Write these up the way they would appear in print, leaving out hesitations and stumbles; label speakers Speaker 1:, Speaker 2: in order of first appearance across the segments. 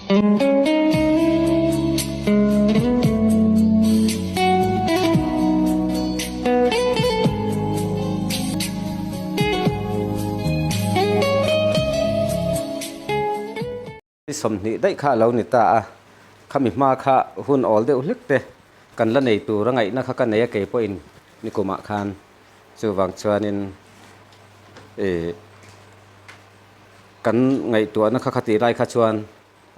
Speaker 1: Ni 20 daih kha a lo ni ta a, khami hma kha hun awl deuh hlek te kan la nei tur a ngaihna kha ka nei a kei pawhin nikumah khan chuvang chuanin ih kan ngaihtuahna kha khatih lai kha chuan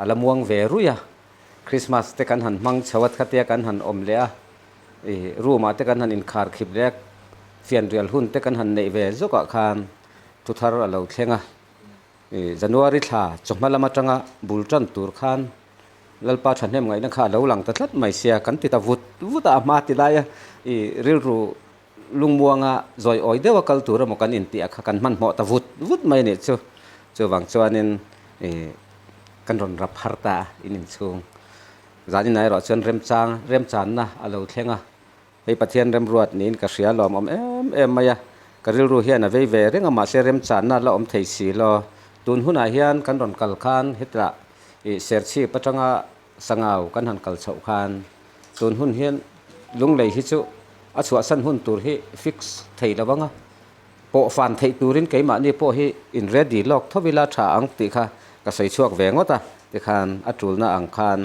Speaker 1: a la muang ve ruih a, Christmas te kan han hmang chho a khatia kan han awm leh a, ih room ah te kan han inkhar khip leh a, fianrial hun te kan han neih ve zawkah khan thuthar a lo thleng a. January thla chawhma lam atanga bul tan tur khan Lalpa thahnem ngaihna kha a lo lang ta tlat mai sia, kan ti ta vut vut a, a hma ti laia i rilru lungmuanga zawi awi deuha kal tur emaw kan intih a kha kan hmanhmawh ta vut vut mai a nih chu. Chuvang chuanin i kan rawn rap har ta a in inchhung. Zaninah erawh chuan remchang remchanna a lo thleng a. Hei Pathian remruat niin ka hria lawm awm em em mai a, ka rilru hian a vei ve reng a mahse remchanna la awm thei si lo. Tun hunah hian kan rawn kal khan hetah ih Serchhip atanga Sangau kan han kal chhoh khan tun hun hian Lunglei hi chu a chhuahsan hun tur hi fix thei lo ang a, pawh fan theih turin keimahni pawh hi in ready lawk tho ila tha ang tih kha ka sawi chhuak ve ngawt a, tikhan a tulna ang khan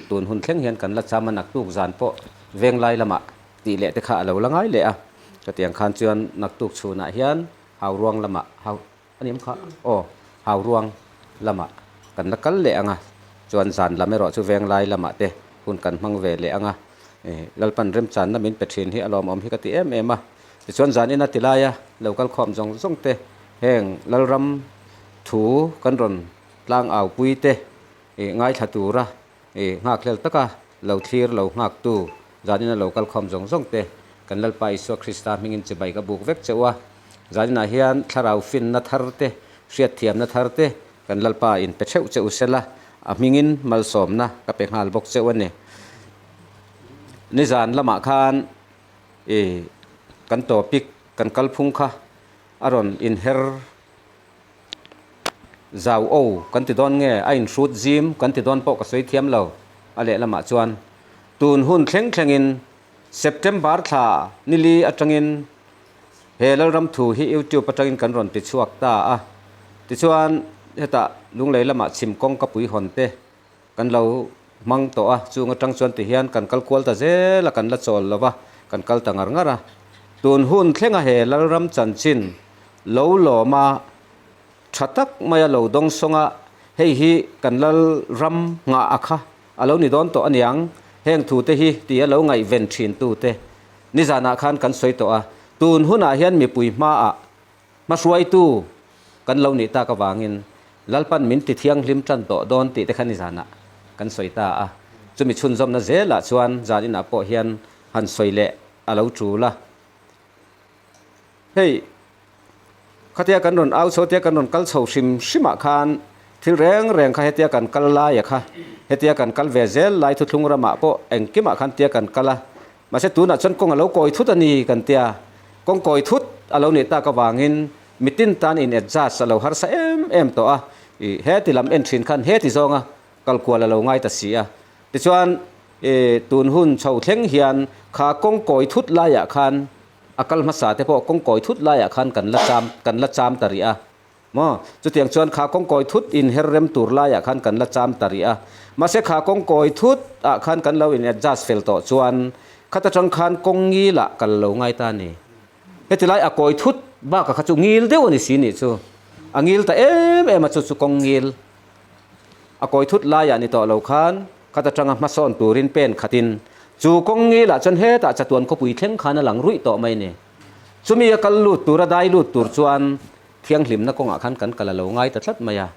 Speaker 1: tun hun thleng hian kan la cham a naktuk zan pawh Venglai lamah tih leh te kha a lo la ngai leh a, chutiang khan chuan naktuk chhunah hian Hauruang lamah hau a ni kha aw Hauruang lamah kan la kal leh ang a, chuan zan lam erawh chu Venglai lamah te hun kan hmang ve leh ang a, Lalpan remchanna min pe thin hi a lawmawm hi ka ti em em a, tichuan zan ina ti laia lo kal khawm zawng zawng te heng Lalram thu kan rawn tlang au pui te ngaithla tura I nghakhlel taka lo thlir lo nghaktu zanin a lo kal khawm zawng zawng te kan Lalpa Isua Krista hmingin chibai ka buk vek che u a. Zaninah hian thlarau finna thar te, hriatthiamna thar te kan Lalpa in pe theuh che u sela, a hmingin malsawmna ka pe nghal bawk che u a ni. Nizan lamah khan i kan topic kan kalphung kha a rawn inher Zau o kan ti dawn nge a inhrut zim kan ti dawn pawh ka sawi thiam lo. A lehlamah chuan tun hun thleng thlengin September thla nili atangin he Lalram thu hi YouTube atangin kan rawn ti chhuak ta a. Tichuan hetah Lunglei lamah chhim kawng ka pui hawn te kan lo hmang tawh a, chung atang chuan tihian kan kal kual ta zel a, kan la chawl lo va, kan kal ta ngar ngar a. Tun hun thlenga he Lalram chanchin lo lawm a, tha tak maia lo dawng sawng a, hei hi kan Lalram nghah a kha a lo ni dawn tawh aniang, heng thu te hi tia lo ngaihven thin tu te nizanah khan kan sawi tawh a, tun hunah hian mipui hmaah Hmahruaitu kan lo nih tak avangin Lalpan min ti thianghlim tan tawh dawn tih te kha nizanah kan sawi ta a. Chumi chhunzawmna zelah chuan zan inah pawh hian han sawi leh a lo tul a. Hei, khatia kan rawn au chho tia kan rawn kal chho hrim hrimah khan thil reng reng kha hetia kan kal laia kha, hetia kan kal ve zel lai thuthlung ramah pawh engkimah khan tia kan kal a. Mahse tunah chuan kawng a lo kawi thut a ni kan tia, kawng kawi thut a lo nih tak avangin mitin tan in adjust a lo harsa em em tawh a, i heti lam en thin khan heti zawnga kal kual a lo ngai ta si a. Tichuan i tun hun chho thleng hian kha kawng kawi thut laiah khan a kal hmasa te pawh kawng kawi thut laiah khan kan la cham kan la cham ta rih a. Maw? Chutiang chuan kha kawngkawi thut in her rem tur laiah khan kan la cham ta rih a. Mahse kha kawngkawi thut ah khan kan lo in adjust fel tawh chuan khat atang khan kawng ngil ah kal lo ngai ta a ni. Heti lai a kawi thut bakah kha chu ngil deuh a ni si nih chu. A ngil ta em em a chu chu kawng ngil a kawi thut laiah ni tawh lo khan khat atanga hmasawn turin pen khatin chu kawng ngil ah chuan hetah chatuan khawpui thleng khan a lang ruih tawh mai a ni. Chumi a kal lut tur a dai lut tur chuan Thianghlimna kawngah khan kan kal a lo ngai ta tlat mai a.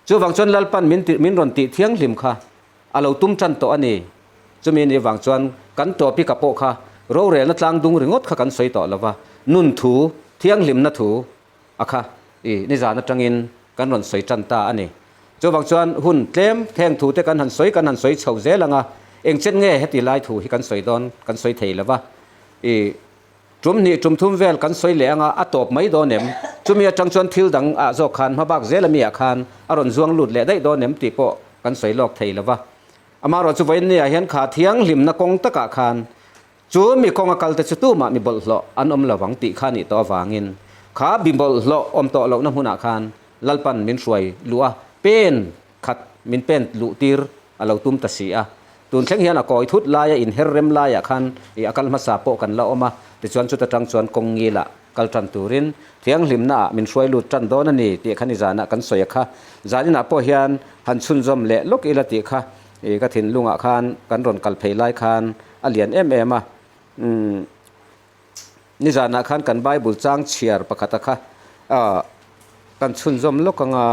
Speaker 1: Chuvang chuan Lalpan min tih min rawn tih thianghlim kha a lo tum tan tawh a ni. Chumi ni vang chuan kan topic-a pawh kha rorelna tlang dung ringawt kha kan sawi tawh lo va, nun thu, thianghlimna thu a kha i nizan atangin kan rawn sawi tan ta a ni. Chuvang chuan hun tlem heng thu te kan han sawi kan han sawi chho zel ang a, engchen nge heti lai thu hi kan sawi dawn kan sawi thei lo va, i Tum hnih tum thum vel kan sawi leh anga a tawp mai dawn em? Chumi atang chuan thil dang ah zawk khan hmabak zel ami ah khan a rawn zuang lut leh daih dawn em tih pawh kan sawi lawk thei lo va. Amaherawh chu vawiin niah hian kha thianghlimna kawng takah khan chu mi kawnga kalte chu tumah mi bawlhhlawh an awm lo vang tih kha nih tawh avangin kha mi bawlhhlawh awm tawh lohna hmunah khan Lalpan min hruai luh a, pen khat min pen luh tir a lo tum ta si a. Tun thleng hian a kawi thut laia inher rem laiah khan ih a kal hmasa pawh kan la awm a, tichuan chuta tang chuan kawng ngilah kal tan turin thianghlimnaah min hruai lut tan dawn a ni tih kha nizanah kan sawi a kha. Zaninah pawh hian han chhunzawm leh lawk ila tih kha ih ka thinlungah khan kan rawn kal phei lai khan a lian em em a. Umm nizanah khan kan Bible chang chhiar pakhata kha ah kan chhunzawm lawk anga.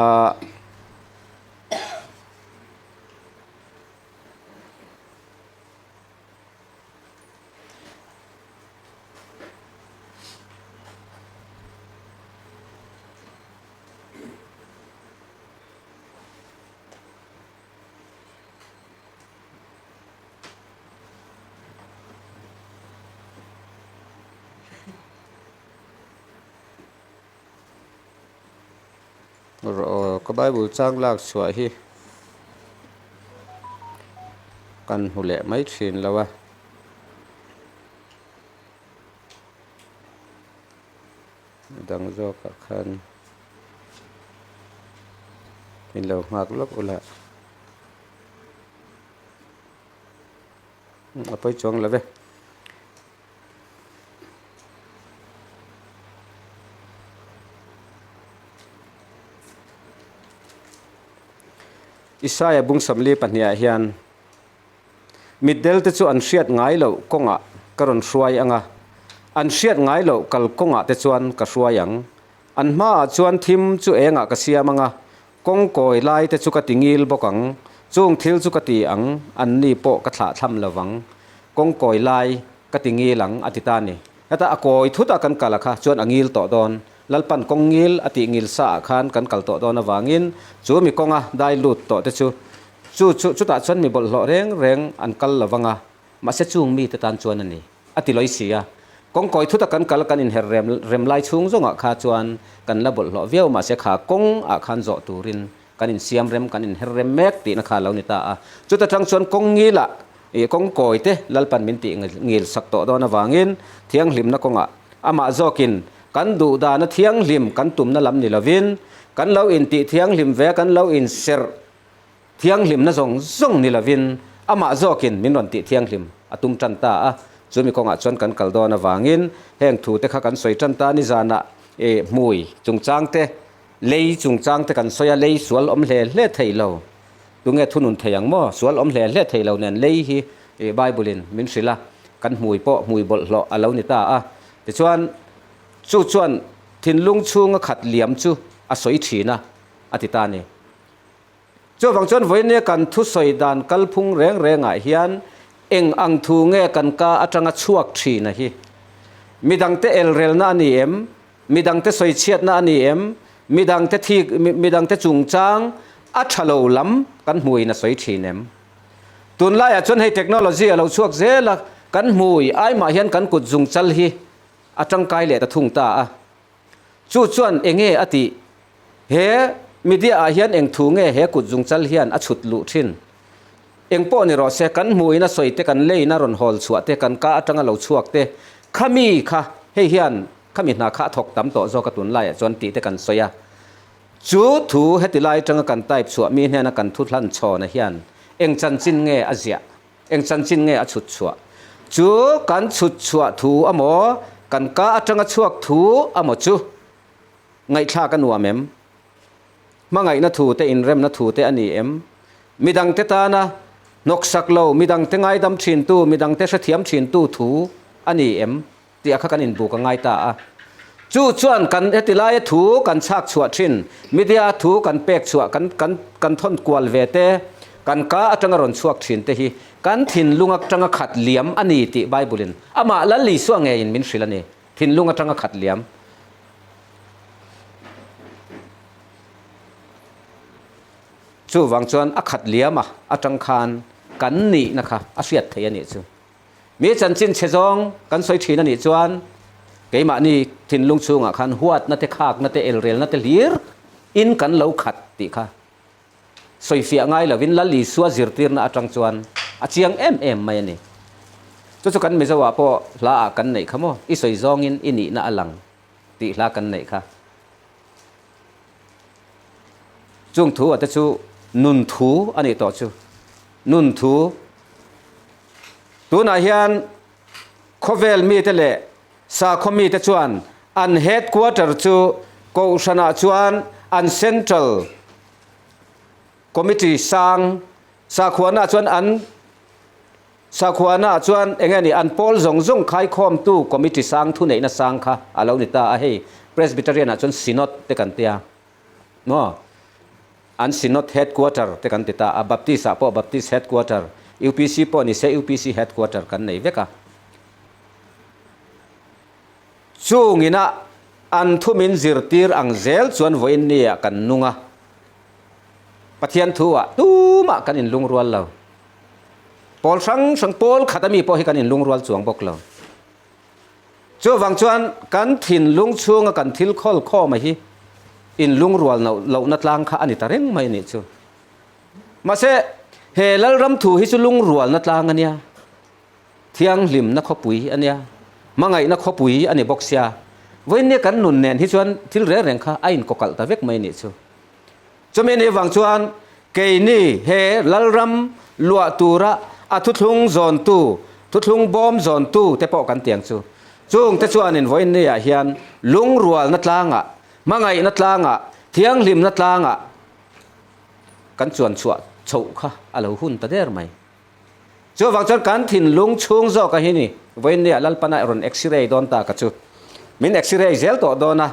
Speaker 1: Rawh aw ka bible chang lak chhuah hi kan hmu leh mai thin lo a. Dang zawkah khan min lo nghak lawk ula a pawi chuang lo ve. Isaia bung samli pahniha hian mitdel te chu an hriat ngai loh kawngah ka rawn hruai ang a, an hriat ngai loh kal kawngah te chuan ka hruai ang. An hmaah chuan thim chu engah ka siam ang a, kawng kawi lai te chu ka ti ngil bawk ang, chung thil chu ka ti ang, anni pawh ka thlah thlam lo vang. Kawng kawi lai ka ti ngil ang a ti ta ni. Heta a kawi thut a kan kal a kha chuan a ngil tawh dawn. Lalpan kawng ngil a tih ngil sa ah khan kan kal tawh dawn avangin chu mi kawnga dai lut tawh te chu chu chu chutah chuan mi bawlhhlawh reng reng an kal lo vang a, mahse chung mite tan chuan a ni a ti lawi si a. Kawng kawi thut a kan kal kan inher rem rem lai chhung zawngah kha chuan kan la bawlhhlawh viau mahse kha kawng ah khan zawh turin Kan insiam rem, kan inher rem mek tihna kha a lo ni ta a. Chuta tang chuan kawng ngilah ih kawng kawi te Lalpan min tih ngil sak tawh dawn avangin thianghlimna kawngah amah zawkin kan duh dana thianghlim kan tumna lam ni lovin kan lo intih thianghlim ve kan lo inserh thianghlimna zawng zawng ni lovin amah zawkin min rawn tih thianghlim a tum tan ta a. Chumi kawngah chuan kan kal dawn avangin heng thu te kha kan sawi tan ta nizanah ih hmui chungchang te Lei chungchang te kan sawi a, lei sual awm hle hle thei lo. Tunge thunun thei ang maw? Sual awm hle hle thei lo nen lei hi Bible in min hrilh a, kan hmui pawh hmui bawlhhlawh a lo ni ta a. Tichuan, chu chuan thinlung chhunga khat liam chu a sawi thin a, a ti ta a ni. Chuvang chuan vawinia kan thusawi dan kalphung reng rengah hian eng ang thu nge kan ka atanga chhuak thin a hi? Midangte elrelna a ni em? Midangte sawichhiatna a ni em? Midangte thik, midangte chungchang a tha lo lam kan hmuin a sawi thin em? Tunlaiah chuan hei technology a lo chhuak zel a, kan hmui aimah hian kan kut zungchal hi a tangkai leh ta thung ta a. Chu chuan enge a tih? He media ah hian eng thu nge he kut zungchal hian a chhut luh thin? Eng pawh ni rawh se, kan hmuhin a sawi te, kan leiin a rawn hawl chhuah te, kan ka atanga lo chhuak te, khami kha hei hian khami hna kha a thawk tam tawh zawk a tunlaiah chuan tih te kan sawi a. Chu thu heti lai atanga kan type chhuah mi hnena kan thu hlan chhawna hian eng chanchin nge a ziah? Eng chanchin nge a chhut chhuah? Chu kan chhut chhuah thu amaw, kan ka atanga chhuak thu amaw chu ngaihthlak a nuam em? Hmangaihna thu te, inremna thu te a ni em? Midangte tana hnawksak lo, midangte ngaidam thintu, midangte hrethiam thintu thu a ni em? Tih a kha kan inbuk a ngai ta a. Chu chuan kan heti laia thu kan chhak chhuah thin, media thu kan pek chhuah, kan kan kan thawn kual ve te, kan ka atanga rawn chhuak thin te hi kan thinlung atanga khat liam a ni tih Bible in amah Lal Isua ngeiin min hrilh a ni. Thinlung atanga khat liam. Chuvang chuan a khat liam a atang khan kan nihna kha a hriat theih a nih chu. Mi chanchin chhe zawng kan sawi thin a nih chuan keimahni thinlung chhungah khan huatna te, khakna te, elrelna te hlir in kan lo khat tih kha. Sawifiah ngai lovin Lal Isua zirtirna atang chuan a chiang em em mai a ni. Chu chu kan Mizo ah pawh hla ah kan neih kha maw? I sawi zawngin i nihna a lang tih hla kan neih kha. Chung thu ah te chu nun thu a nih tawh chu. Nun thu. Tunah hian khawvel mite leh sakhaw mite chuan an headquarter chu Kohhranah chuan an central Committee sang sakhuana chuan an sakhuana chuan eng nge ni an pawl zawng zawng khaikhawmtu committee sang thuneihna sang kha a lo ni ta a, hei Presbyterian ah chuan Synod te kan tia maw an Synod headquarter te kan ti ta a, Baptist ah pawh Baptist headquarter, UPC pawh ni se UPC headquarter kan nei vek a. Chungina an thu min zirtir ang zel chuan vawiin nia kan nung a, Pathian thu ah tumah kan inlungrual lo. Pawl hrang hrang, pawl khat ami pawh hi kan inlungrual chuang bawk lo. Chuvang chuan kan thinlung chhunga kan thil khawl khawma hi inlungrual lohna tlang kha a ni ta reng mai a nih chu. Mahse, he Lalram thu hi chu lungrualna tlang a nia. Thianghlimna khawpui a nia, hmangaihna khawpui a ni bawk sia. Vawiinnia kan nun nen hi chuan thil reng reng kha a inkawkalh ta vek mai a nih chu. Chumi anih avang chuan keini he Lalram luah tura a thuthlung zawntu, thuthlung bawm zawntu te pawh kan tiang chu. Chungte chuanin vawiinniah hian lungrualna tlangah, hmangaihna tlangah, thianghlimna tlangah kan chuan chhuah chhoh kha a lo hun ta der mai. Chuvang chuan kan thinlung chhung zawk a hi ni, vawiinnia Lalpana rawn x-ray dawn ta ka chu. Min x-ray zel tawh dawn a,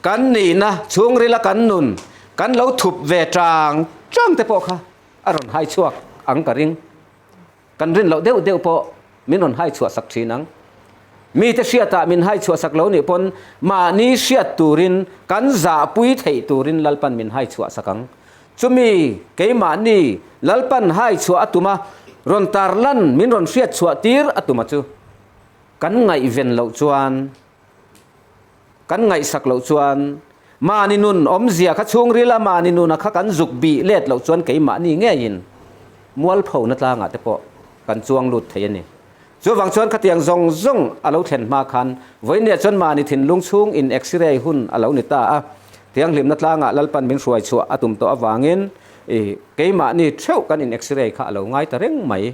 Speaker 1: kan nihna chhungrila kan nun kan lo thup ve tang tang te pawh kha a rawn hai chhuak ang ka ring. Kan rin loh deuh deuh pawh min rawn hai chhuah sak thin ang. Mite hriatah min hai chhuah sak lo nih pawn mahni hriat turin kan zahpui theih turin Lalpan min hai chhuah sak ang. Chumi keimahni Lalpan hai chhuah a tum a, rawn tarlan min rawn hriat chhuah tir a tum a chu kan ngaihven loh chuan, kan ngaihsak loh chuan, mahni nun awmzia kha chhungrila mahni nuna kha kan zuk bih let loh chuan keimahni ngeiin mualphona tlangah te pawh kan chuang lut thei a ni. Chuvang chuan khatiang zawng zawng a lo thlen hma khan vawiinniah chuan mahni thinlung chhung in x-ray hun a lo ni ta a, thianghlimna tlangah Lalpan min hruai chhuah a tum tawh avangin i keimahni theuh kan in x-ray kha a lo ngai ta reng mai.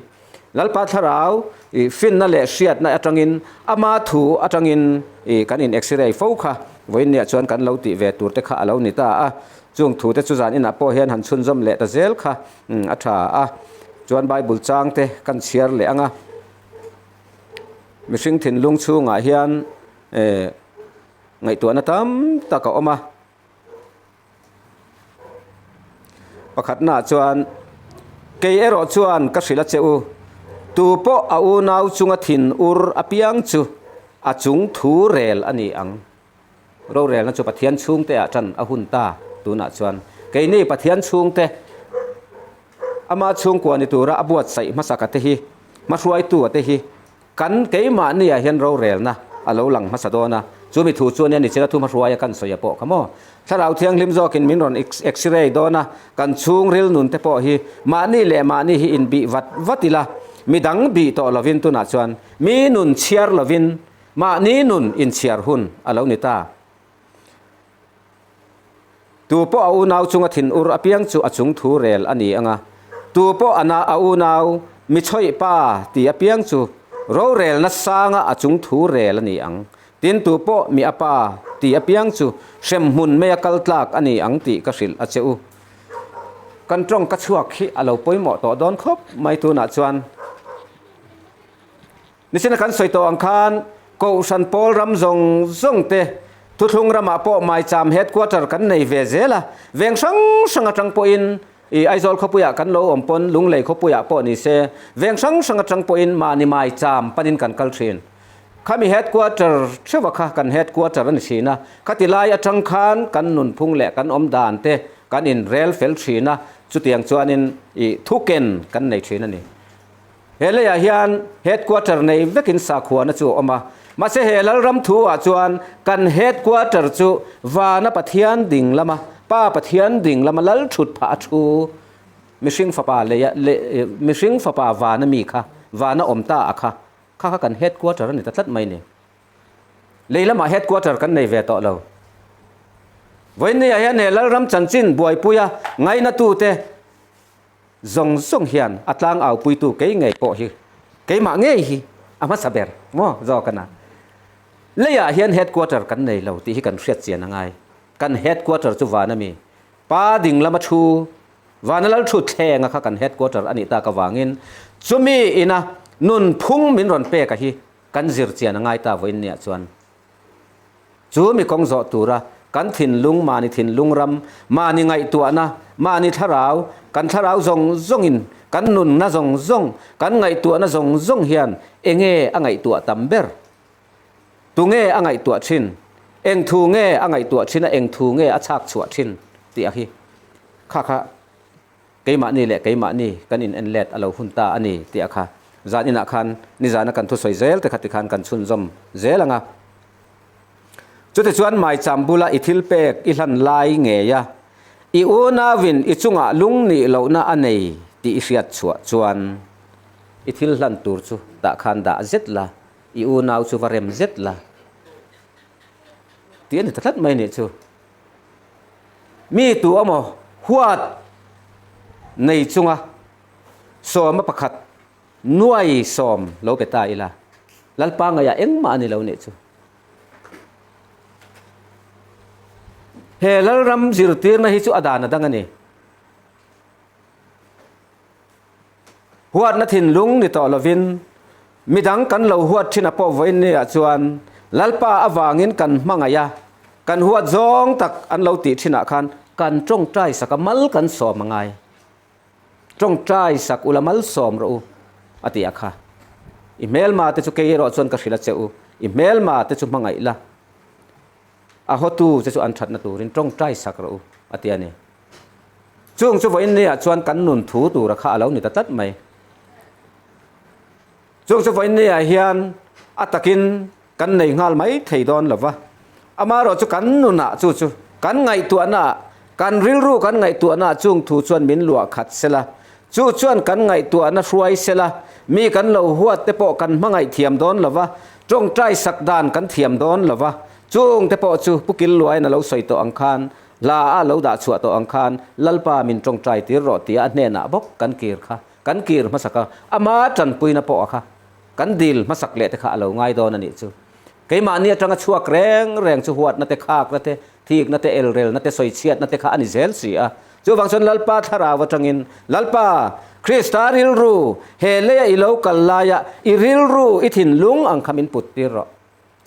Speaker 1: Lalpa thlarau i finna leh hriatna atangin ama thu atangin i kan in x-ray fo kha vawiinniah chuan kan lo tih ve tur te kha a lo ni ta a, chung thu te chu zan inah pawh hian han chhunzawm leh ta zel kha a tha a. Chuan Bible chang te kan chhiar leh ang a, mihring thinlung chhungah hian eh ngaihtuahna tam tak a awm a. Pakhatnaah chuan, Kei erawh chuan ka hrilh a che u, tu pawh a unau chunga thin ur apiang chu a chung thu rel a ni ang. Rorelna chu Pathian chhungte ah tan a hun ta tunah chuan keini Pathian chhungte ama chhungkua ni tura a buatsaih hmasaka te hi hmahruaitu a te hi kan keimahni ah hian rorelna a lo lang hmasa dawn a, chumi thu chu ania nichina thu hmahruaia kan sawi a pawh kha maw. Thlarau Thianghlim zawkin min rawn x-ray dawn a, kan chhungril nun te pawh hi mahni leh mahni hi inbih vat vat ila, midang bih tawh lovin tunah chuan mi nun chhiar lovin Mahni nun inchhiar hun a lo ni ta. Tu pawh a unau chunga thin ur apiang chu a chung thu rel a ni ang a, tu pawh a na a unau mi chhawih pa ti apiang chu rorelna sanga a chung thu rel a ni ang. Tin, tu pawh mi a pa ti apiang chu hremhmun meia kal tlak a ni ang tih ka hrilh a che u. Kan tawngka chhuak hi a lo pawimawh tawh dawn khawp mai tunah chuan. Nichina kan sawi tawh ang khan Kohhran pawl ram zawng zawng te thuthlung ramah pawh Maicham Headquarter kan nei ve zel a, veng hrang hrang atang pawhin i Aizawl khawpuiah kan lo awm pawn Lunglei khawpuiah pawh ni se veng hrang hrang atang pawhin mahni Maicham panin kan kal thin. Khami Headquarter theuha kha kan Headquarter a ni thin a, khati lai atang khan kan nunphung leh kan awm dan te kan inrel fel thin a, chutiang chuanin i thuken kan nei thin a ni. He leiah hian headquarter nei vekin sakhuana chu a awm a, mahse he Lalram thu-ah chuan kan headquarter chu vana Pathian ding lama, Pa Pathian ding lama lal thut phah a thu. Mihring fapa leia le mihring fapa vana mi kha, vana awm ta a kha, kha kha kan headquarter a ni ta tlat mai ni. Lei lamah headquarter kan nei ve tawh lo. Vawiinniah hian he Lalram chanchin buaipuia ngainatute zawng zawng hian a tlang aupuitu kei ngei pawh hi keimah ngei hi a hmasa ber maw zawk a na. Leiah hian headquarter kan nei lo tih hi kan hriat chian a ngai. Kan headquarter chu van a mi. Pa ding lama thu vana lal thu thlenga kha kan headquarter a nih tak avangin chumi ina nunphung min rawn pek a hi kan zir chian a ngai ta vawiin nia chuan chu mi kawng zawh tura kan thinlung mahni thinlung ram mahni ngaihtuahna mahni thlarau kan thlarau zawng zawngin kan nunna zawng zawng kan ngaihtuahna zawng zawng hian enge a ngaihtuah tam ber Tunge a ngaihtuah thin? Eng thu nge a ngaihtuah thin a, eng thu nge a chhak chhuah thin? tih a hi kha kha keimahni leh keimahni kan in en let a lo hun ta a ni tih a kha zan inah khan nizana kan thusawi zel te kha tikhan kan chhunzawm zel ang a. Chutichuan maicham bula i thil pek i hlan lai ngei a, i unauin i chungah lung nih lohna a nei tih i hriat chhuah chuan i thil hlan tur chu tah khan dah zet la, I unau chu va rem zet la tih a ni ta tlat mai nih chu. Mi tu emaw huat nei chunga sawma pakhat nuai sawm lo pe ta ila, Lalpa ngaihah engmah a ni lo nih chu. He Lalram zirtirna hi chu a dan a dang a ni. Huatna thinlung ni tawh lovin, midang kan lo huat thin a pawh vawiin ni ah chuan Lalpa avangin kan hmangaih a, kan huat zawng tak an lo tih thin ah khan kan tawngtai sak a, mal kan sawm a ngai. Tawngtai sak ula mal sawm rawh u a ti a kha. I hmelma te chu kei erawh chuan ka hrilh a che u, i hmelma te chu hmangaih la, a hawtu che chu an thatna turin tawngtai sak rawh u a ti a ni. Chung chu vawiin ni ah chuan kan nun thu tura kha a lo ni ta tlat mai. Chung chu vawiin ni ah hian a takin kan nei nghal mai thei dawn lo va. Amaherawh chu kan nunah chu chu kan ngaihtuahna ah, kan rilru kan ngaihtuahna ah chung thu chuan min luah khat sela, chu chuan kan ngaihtuahna hruai sela, mi kan lo huat te pawh kan hmangaih thiam dawn lo va, tawngtai sak dan kan thiam dawn lo va, chung te pawh chu Pu Killuain a lo sawi tawh ang khan Hla a lo dah chhuah tawh ang khan Lalpa min tawngtai tir rawh tia a hnenah bawk kan kir kha, kan kir hmasak a, ama tanpuina pawh a kha kan dil hmasak leh te kha a lo ngai dawn a nih chu. Keimahni atanga chhuak reng reng chu huatna te, khakna te, thikna te, elrelna te, sawichhiatna te kha a ni zel si a. Chuvang chuan Lalpa thlarau atangin, Lalpa, Krista rilru, he leia i lo kal laia i rilru, i thinlung ang kha min put tir rawh.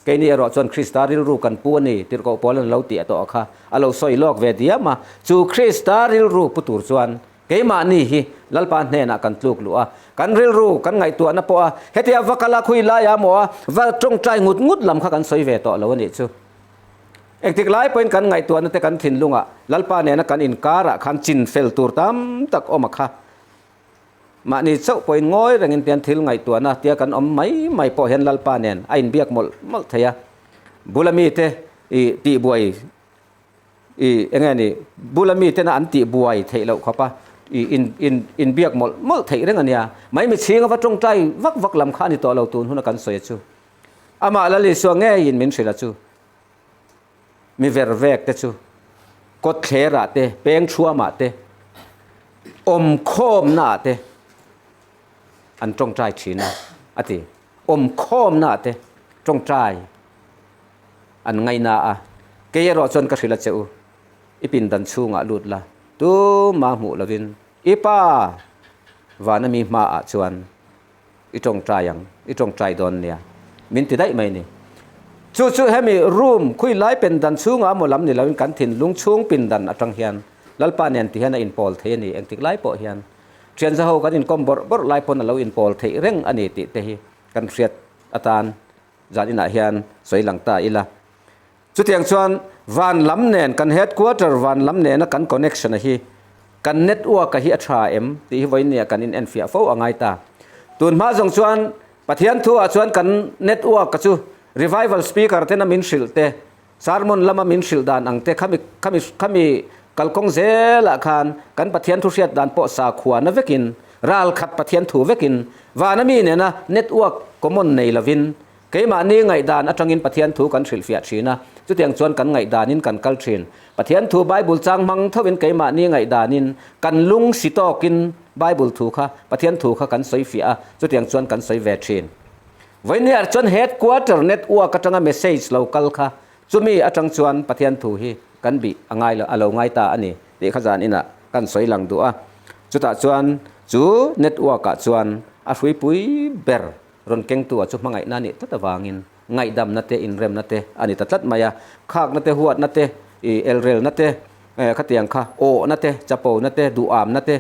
Speaker 1: Keini erawh chuan Krista rilru kan pu a ni, tirhkoh pawl an lo tih a tawh kha a lo sawi lawk ve diam a. Chu Krista rilru pu tur chuan keimahni hi Lalpa hnenah kan tluk luh a, kan rilru kan ngaihtuahna pawh a hetia va kal a khui lai a maw a va tawngtai ngut ngut lam kha kan sawi ve tawh lo a nih chu. Engtik lai pawhin kan ngaihtuahna te kan thinlungah Lalpa nena kan inkarah khan chin fel tur tam tak awm a kha. Mahni chauh pawhin ngawi rengin tian thil ngaihtuahna tia kan awm mai mai pawh hian Lalpa nen a inbiak mawlh mawlh thei a. Bula mite i tihbuai i eng nge ni bula mitena an tihbuai theih loh khawp a i in in inbiak mawlh mawlh theih reng a nia. Mai mi chhinga va tawngtai vak vak lam kha a ni tawh lo tun huna kan sawi a chu. Amah Lal Isua ngeiin min hrilh a chu. Mi ver vek te chu kawt thlerah te, peng thuamah te, awmkhawmnaah te an tawngtai thin a, a ti. Awmkhawmnaah te tawngtai an ngaina a, kei erawh chuan ka hrilh a che u, i pindan chhungah lut la, tuma hmuh lovin i pa vana mi hmaah chuan I tawngtai ang, i tawngtai dawn nia. Min ti daih mai ni. Chu chu hemi room khui lai pindan chhungah maw lam ni loin kan thinlung chhung pindan atang hian Lalpa nen ti hian a inpawl thei a ni engtik lai pawh hian. Thian zaho kan inkawm bawrh bawrh lai pawn a lo inpawl theih reng a ni tih te hi kan hriat atan zan inah hian sawi lang ta ila. Chutiang chuan van lam nen kan headquarter van lam nena kan connection a hi kan network a hi a tha em tih hi vawiin nia kan in enfiah fo a ngai ta. Tun hma zawng chuan Pathian thu ah chuan kan network a chu revival speaker tena min hrilh te, sermon lama min hrilh dan ang te khami khami khami Kalkawng zelah khan kan Pathian thu hriat dan pawh sakhuana vekin, ralkhat Pathian thu vekin, vana mi nena network common nei lovin, keimahni ngaihdan atangin Pathian thu kan hrilhfiah thin a, chutiang chuan kan ngaihdanin kan kal thin. Pathian thu Bible chang hmang thovin keimahni ngaihdanin kan lung si tawkin Bible thu kha, Pathian thu kha kan sawifiah a, chutiang chuan kan sawi ve thin. Vawinia chuan headquarter network atanga message lo kal kha Chumi atang chuan Pathian thu hi kan bih a ngai lo, a lo ngai ta a ni tih kha zan inah kan sawi lang duh a. Chutah chuan chu network ah chuan a hruipui ber rawn kengtu ah chu hmangaihna a nih tlat avangin ngaihdamna te inremna te a ni ta tlat mai a. Khakna te, huatna te, ih elrelna te, khatiang kha awhna te, chapona te, duhamna te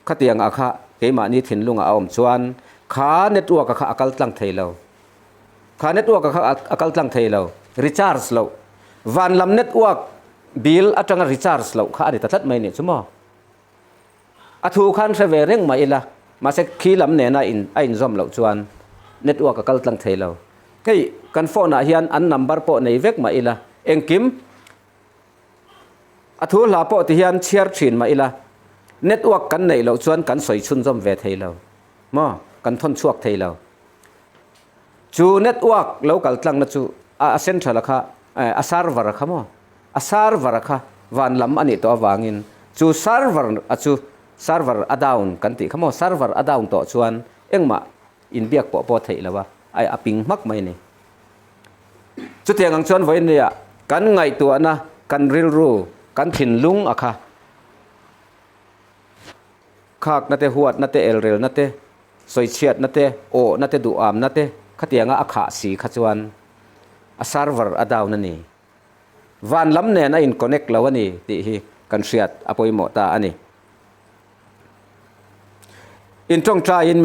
Speaker 1: khatiang ah kha keimahni thinlungah a awm chuan kha network ah kha a kal tlang thei lo. Kha network ah kha a kal tlang thei lo. Recharge loh. Van lam network bill atanga recharge loh kha a ni ta tlat mai nih chu maw. A thu khan hre ve reng mah ila mahse khi lam nena in a inzawm loh chuan network a kal tlang thei lo. Hei kan phone ah hian an number pawh nei vek mah ila engkim A thu hla pawh ti hian chhiar thin mah ila, network kan neih loh chuan kan sawi chhunzawm ve thei lo maw? Kan thawn chhuak thei lo. Chu network lo kal tlangna chu a central a kha, a server a kha maw? A server a kha van lam a nih tawh avangin chu server a chu server a down kan tih kha maw? Server a down tawh chuan engmah inbiak pawh pawh theih lo a, a ping hmak mai a ni. Chutiang ang chuan vawinia kan ngaihtuahna, kan rilru, kan thinlung a kha khakna te, huatna te, elrelna te, sawichhiatna te, awhna te, duhamna te khatianga a khah si kha chuan a server a down a ni. Van lam nen a in connect lo a ni tih hi kan hriat a pawimawh ta a ni. In tawngtaiin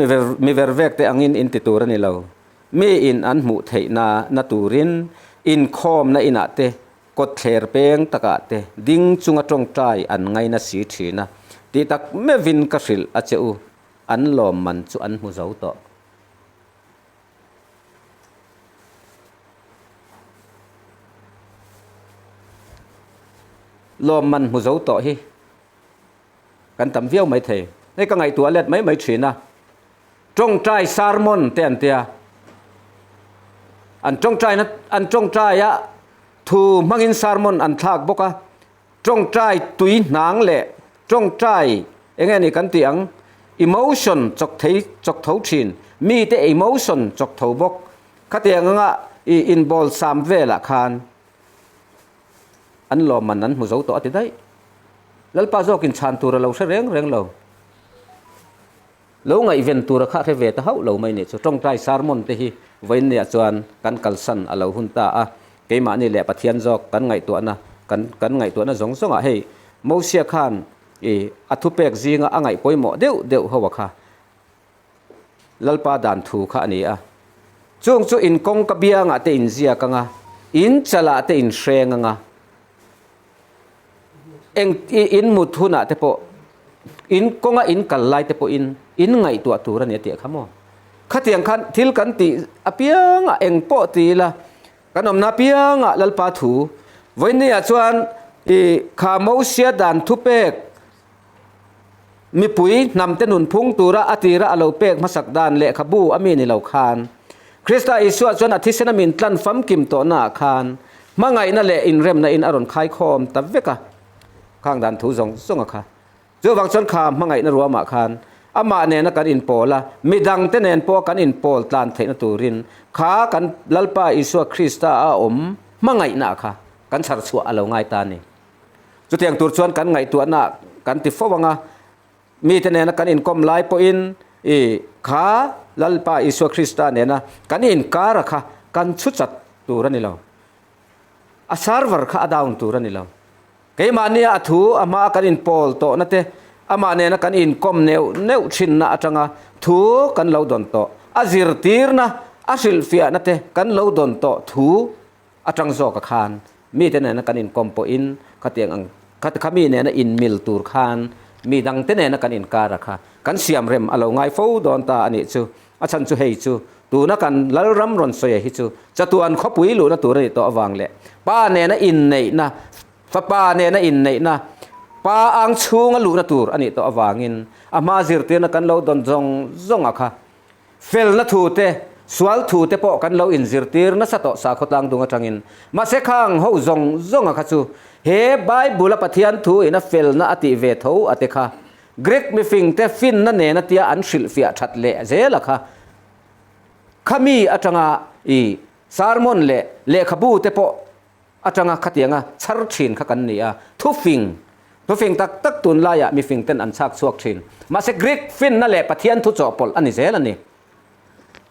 Speaker 1: mi vervek te angin in ti tur a ni lo. Mi in an hmuh theih na na turin inkhawmna inah te, kawtthler peng takah te ding chunga tawngtai an ngaina si thin a, tih tak meuhin ka hrilh a che u, an lawmman chu an hmu zo tawh. Lawmman hmu zo tawh hi kan tam viau mai thei. Hei ka ngaihtuah let mai mai thin a. Tawngtai sermon te an tia. An tawngtaina an tawngtai a thu hmangin sermon an thlak bawk a. Tawngtai tui hnang leh tawngtai enge ni kan tih ang emotion chawk thei chawk tho thin mite emotion chawk tho bawk. Khatiang anga i inbawl sam velah khan An lawmman an hmu zo tawh a ti daih. Lalpa zawkin chhan tur a lo hre reng reng lo. Lo ngaihven tur a kha hre ve ta hauh lo mai nih chu. Tawngtai sermon te hi vawiinniah chuan kan kalsan a lo hun ta a. Keimahni leh Pathian zawk kan ngaihtuahna kan kan ngaihtuahna zawng zawngah hei Mosia khan i a thupek zinga a ngaih pawimawh deuh deuh ho a kha Lalpa dan thu kha a ni a. Chung chu in kawngka biangah te in ziak ang a, in chalah te in hreng ang a, eng in mut hunah te pawh, in kawnga in kal lai te pawhin in ngaihtuah tur a ni a tih kha maw? Khatiang khan thil kan tih apiangah eng pawh ti ila, kan awmna apiangah Lalpa thu vawiinniah chuan i kha Mosia dan thupek Mipui hnamte nunphung tura a tira a lo pek hmasak dan lehkhabu a mi ni lo khan, Krista Isua chuan a thisena min tlan famkim tawhnaah khan hmangaihna leh inremna in a rawn khaikhawm ta vek a, khang dan thu zawng zawng a kha. Chuvang chuan kha hmangaihna ruamah khan amah nena kan inpawl a, midangte nen pawh kan inpawl tlan theihna turin kha kan Lalpa Isua Krista a awm hmangaihna kha kan chhar chhuah a lo ngai ta a ni. Chutiang tur chuan kan ngaihtuahna kan ti fo ang a, mite nena kan inkawm lai pawhin i kha Lalpa Isua Krista nena kan inkara kha kan chhu chat tur a ni lo. A server kha a down tur a ni lo. Keimahnia a thu a hmaa kan inpawl tawhna te, amah nena kan inkawm neuh neuh thinna atanga thu kan lo dawn tawh, a zirtirna, a hrilhfiahna te kan lo dawn tawh thu Atang zawka khan mite nena kan inkawm pawhin khatiang ang kha mi nena inmil tur khan mi dangte nena kan inkara kha kan siam rem a lo ngai fo dawn ta a nih chu. A chhan chu hei chu tuna kan Lalram rawn sawi hi chu chatuan khawpui luhna tur a nih tawh avang leh Pa nena inneihna, Fapa nena inneihna, Pa ang chhunga luhna tur a nih tawh avangin a hma zirtirna kan lo dawn zawng zawnga kha felna thu te, sual thu te pawh kan lo inzirtir nasa tawh sakhaw tlangdung atangin. Mahse khang ho zawng zawnga kha chu he Bible-a Pathian thu ina felna a tih ve tho a te kha Greek mifingte finna nena tia an hrilhfiah that leh zela kha khami atanga i sermon leh lehkhabu te pawh atanga khatianga chhar thin kha kan ni a, thufing, thufing tak tak tunlaiah mifing ten an chhak chhuak thin. Mahse Greek finna leh Pathian thu chawhpawlh a ni zel a ni.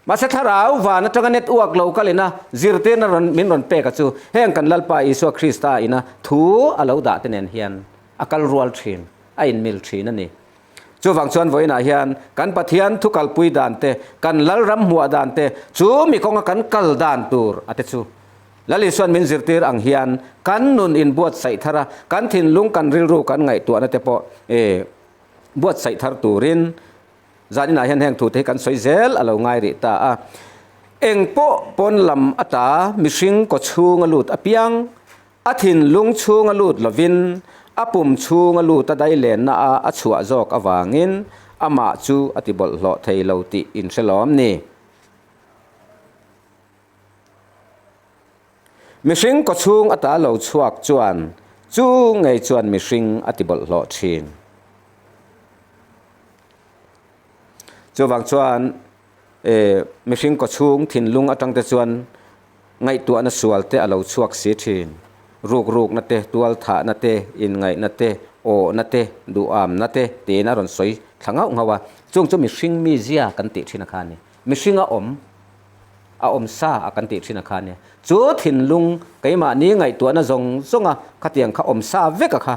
Speaker 1: Mahse thlarau van atanga network lo kalina zirtirna rawn min rawn pek a chu heng kan Lalpa Isua Krista ina thu a lo dah te nen hian a kal rual thin, a inmil thin a ni. Chuvang chuan vawiinah hian kan Pathian thu kalpui dan te, kan Lalram hmuah dan te, chu mi kawnga kan kal dan tur a te chu Lal Isuan min zirtir ang hian kan nun inbuatsaih thar a, kan thinlung kan rilru kan ngaihtuahna te pawh e buatsaih thar turin zaninah hian heng thute hi kan sawi zel a lo ngai rih ta a. Eng pawh pawn lam ata mihring kaw chhunga lut apiang, a thinlung chhunga lut lovin a pum chhunga lut a dailenna a a chhuah zawk avangin amah chu a ti bawlhhlawh thei lo tih inhre lawm ni. Mihring kawchhung ata lo chhuak chuan chu ngei chuan mihring a ti bawlhhlawh thin. Chuvang chuan e mihring kawchhung thinlung atang te chuan ngaihtuahna sual te a lo chhuak si thin. Rukrukna te, tualthahna te, inngaihna te, awhna te, duhamna te tiin a rawn sawi thla nghauh nghauh a. Chung chu mihring mizia kan tih thin a kha a ni. Mihring a awm. a awm sa a kan tih thin a kha nia. Chu thinlung keimahni ngaihtuahna zawng zawnga khatiang kha awm sa vek a kha.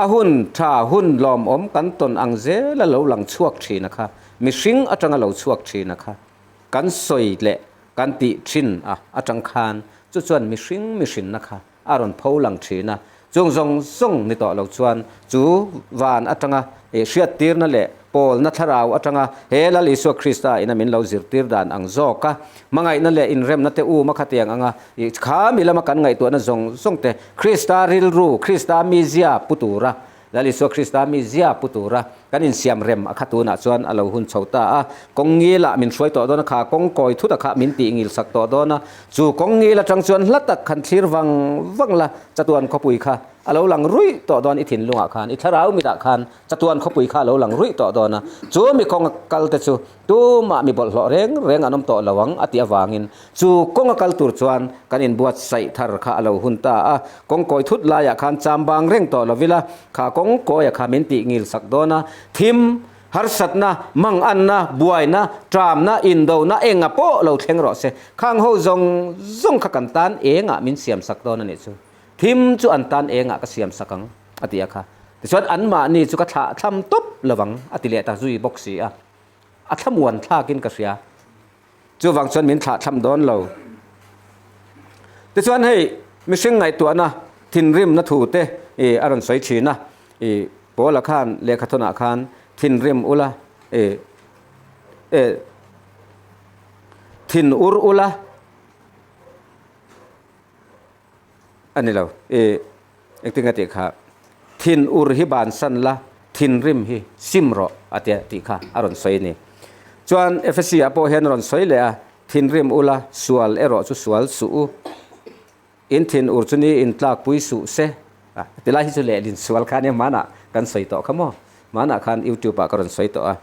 Speaker 1: A hun tha hun lawmawm kan tawn ang zela lo lang chhuak thin a kha. Mihring atanga lo chhuak thin a kha. Kan sawi leh kan tih thin a atang khan chu chuan mihring mihrinna kha a rawn pho lang thin a. Chung zawng zawng ni tawh lo chuan chu van atanga hriattirna leh pawlna thlarau atanga he Lal Isua Krista ina min lo zirtir dan ang zawka hmangaihna leh inremna te um a khatiang anga kha mi lama kan ngaihtuahna zawng zawng te Krista rilru, Krista mizia pu tura Lal Isua Krista mizia pu tura kan insiam rem a kha tunah chuan a lo hun chho ta a. Kawng ngilah min hruai tawh dawn a, kha kawng kawi thut a kha min tih ngil sak tawh dawn a. Chu kawng ngil atang chuan hla tak khan thlir vang vang la, chatuan khawpui kha a lo lang ruih tawh dawn i thinlungah khan, i thlarau mitah khan chatuan khawpui kha a lo lang ruih tawh dawn a. Chu mi kawng a kal te chu tumah mi bawlhhlawh reng reng an awm tawh lo ang a tih avangin chu kawng a kal tur chuan kan inbuatsaih thar kha a lo hun ta a. Kawng kawi thut laiah khan cham bang reng tawh lo ila, kha kawng kawia kha min tih ngil sak dawn a, thim Harsatna, manganna, buaina, ṭamna, indona enga pawh lo thleng rawh se. Khang ho zawng zawng kha kan tan engah min siam sak dawn a nih chu. Thim chu an tan engah ka siam sak ang, a ti a kha. Tichuan anmahni chu ka thlah thlam tawp lo vang, a ti leh ta zui bawk si a. A thlamuan thlakin ka hria. Chuvang chuan min thlah thlam dawn lo. Tichuan hei mihring ngaihtuahna thinrimna thu te i a rawn sawi thin a, i Paula khan lehkhathawnah khan thinrim ula i e thin ur ula a ni lo i engtin nge tih kha thin ur hi bansan la thinrim hi sim rawh a tia tih kha a rawn sawi a ni. Chuan Efesi ah pawh hian a rawn sawi leh a, thinrim ula sual erawh chu sual suh u, in thin ur chu ni in tlakpui suh se a tilai hi chu lehlin sual kha ania hmanah kan sawi tawh kha maw, hmanah khan youtube ah ka rawn sawi tawh a,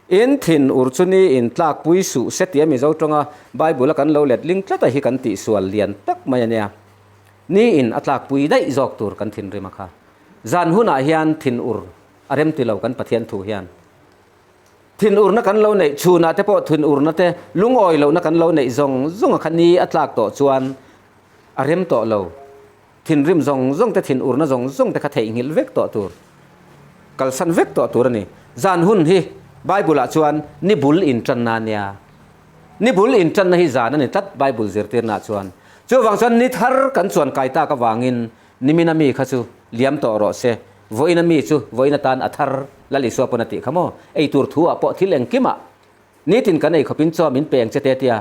Speaker 1: in thin ur chu ni in tlakpui suh se tia Mizo tawnga Bible a kan lo letling tlat a hi kan tihsual lian tak mai a nia. Ni in a tlakpui daih zawk tur kan thinrim a kha. Zan hunah hian thinur a rem ti lo kan Pathian thu hian. Thinurna kan lo neih chhunah te pawh thinurna te lungawi lohna kan lo neih zawng zawng a kha ni a tlak tawh chuan a rem tawh lo. Thinrim zawng zawng te thinurna zawng zawng te kha theihnghilh vek tawh tur, kalsan vek tawh tur a ni. Zan hun hi Bible ah chuan ni bul intanna a nia. Ni bul intanna hi zan a ni tlat Bible zirtirnaah chuan. Chuvang chuan ni thar kan chuan kai tak avangin nimina mi kha chu liam tawh rawh se, vawiina mi chu vawiin atan a thar Lal Isua pawn a tih kha maw? Ei tur thu ah pawh thil engkimah nitin kan ei khawpin chaw min peng che te tia.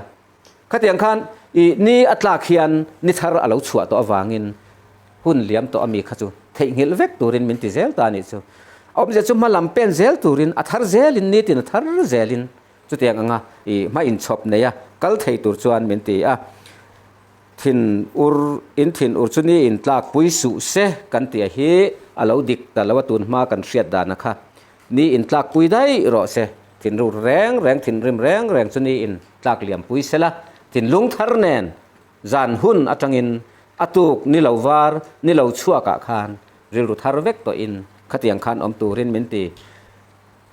Speaker 1: Khatiang khan i ni a tlak hian ni thar a lo chhuah tawh avangin. Hun liam tawh ami kha chu theihnghilh vek turin min ti zel ta a nih chu. A awmzia chu hma lam pen zel turin a thar zelin nitin a thar zelin chutiang anga i hma inchhawp neia kal thei tur chuan min ti a. Thin ur in thin ur chu ni in tlak pui suh se kan tih a hi a lo dik ta lo a tun hma kan hriat dan a kha. Ni in tlak pui daih rawh se. Thin ur reng reng thinrim reng reng chu ni in tlak liam pui se la. Thinlung thar nen zan hun atangin a tuk ni lo var ni lo chhuak ah khan rilru thar vek tawh in khatiang khan awm turin min ti.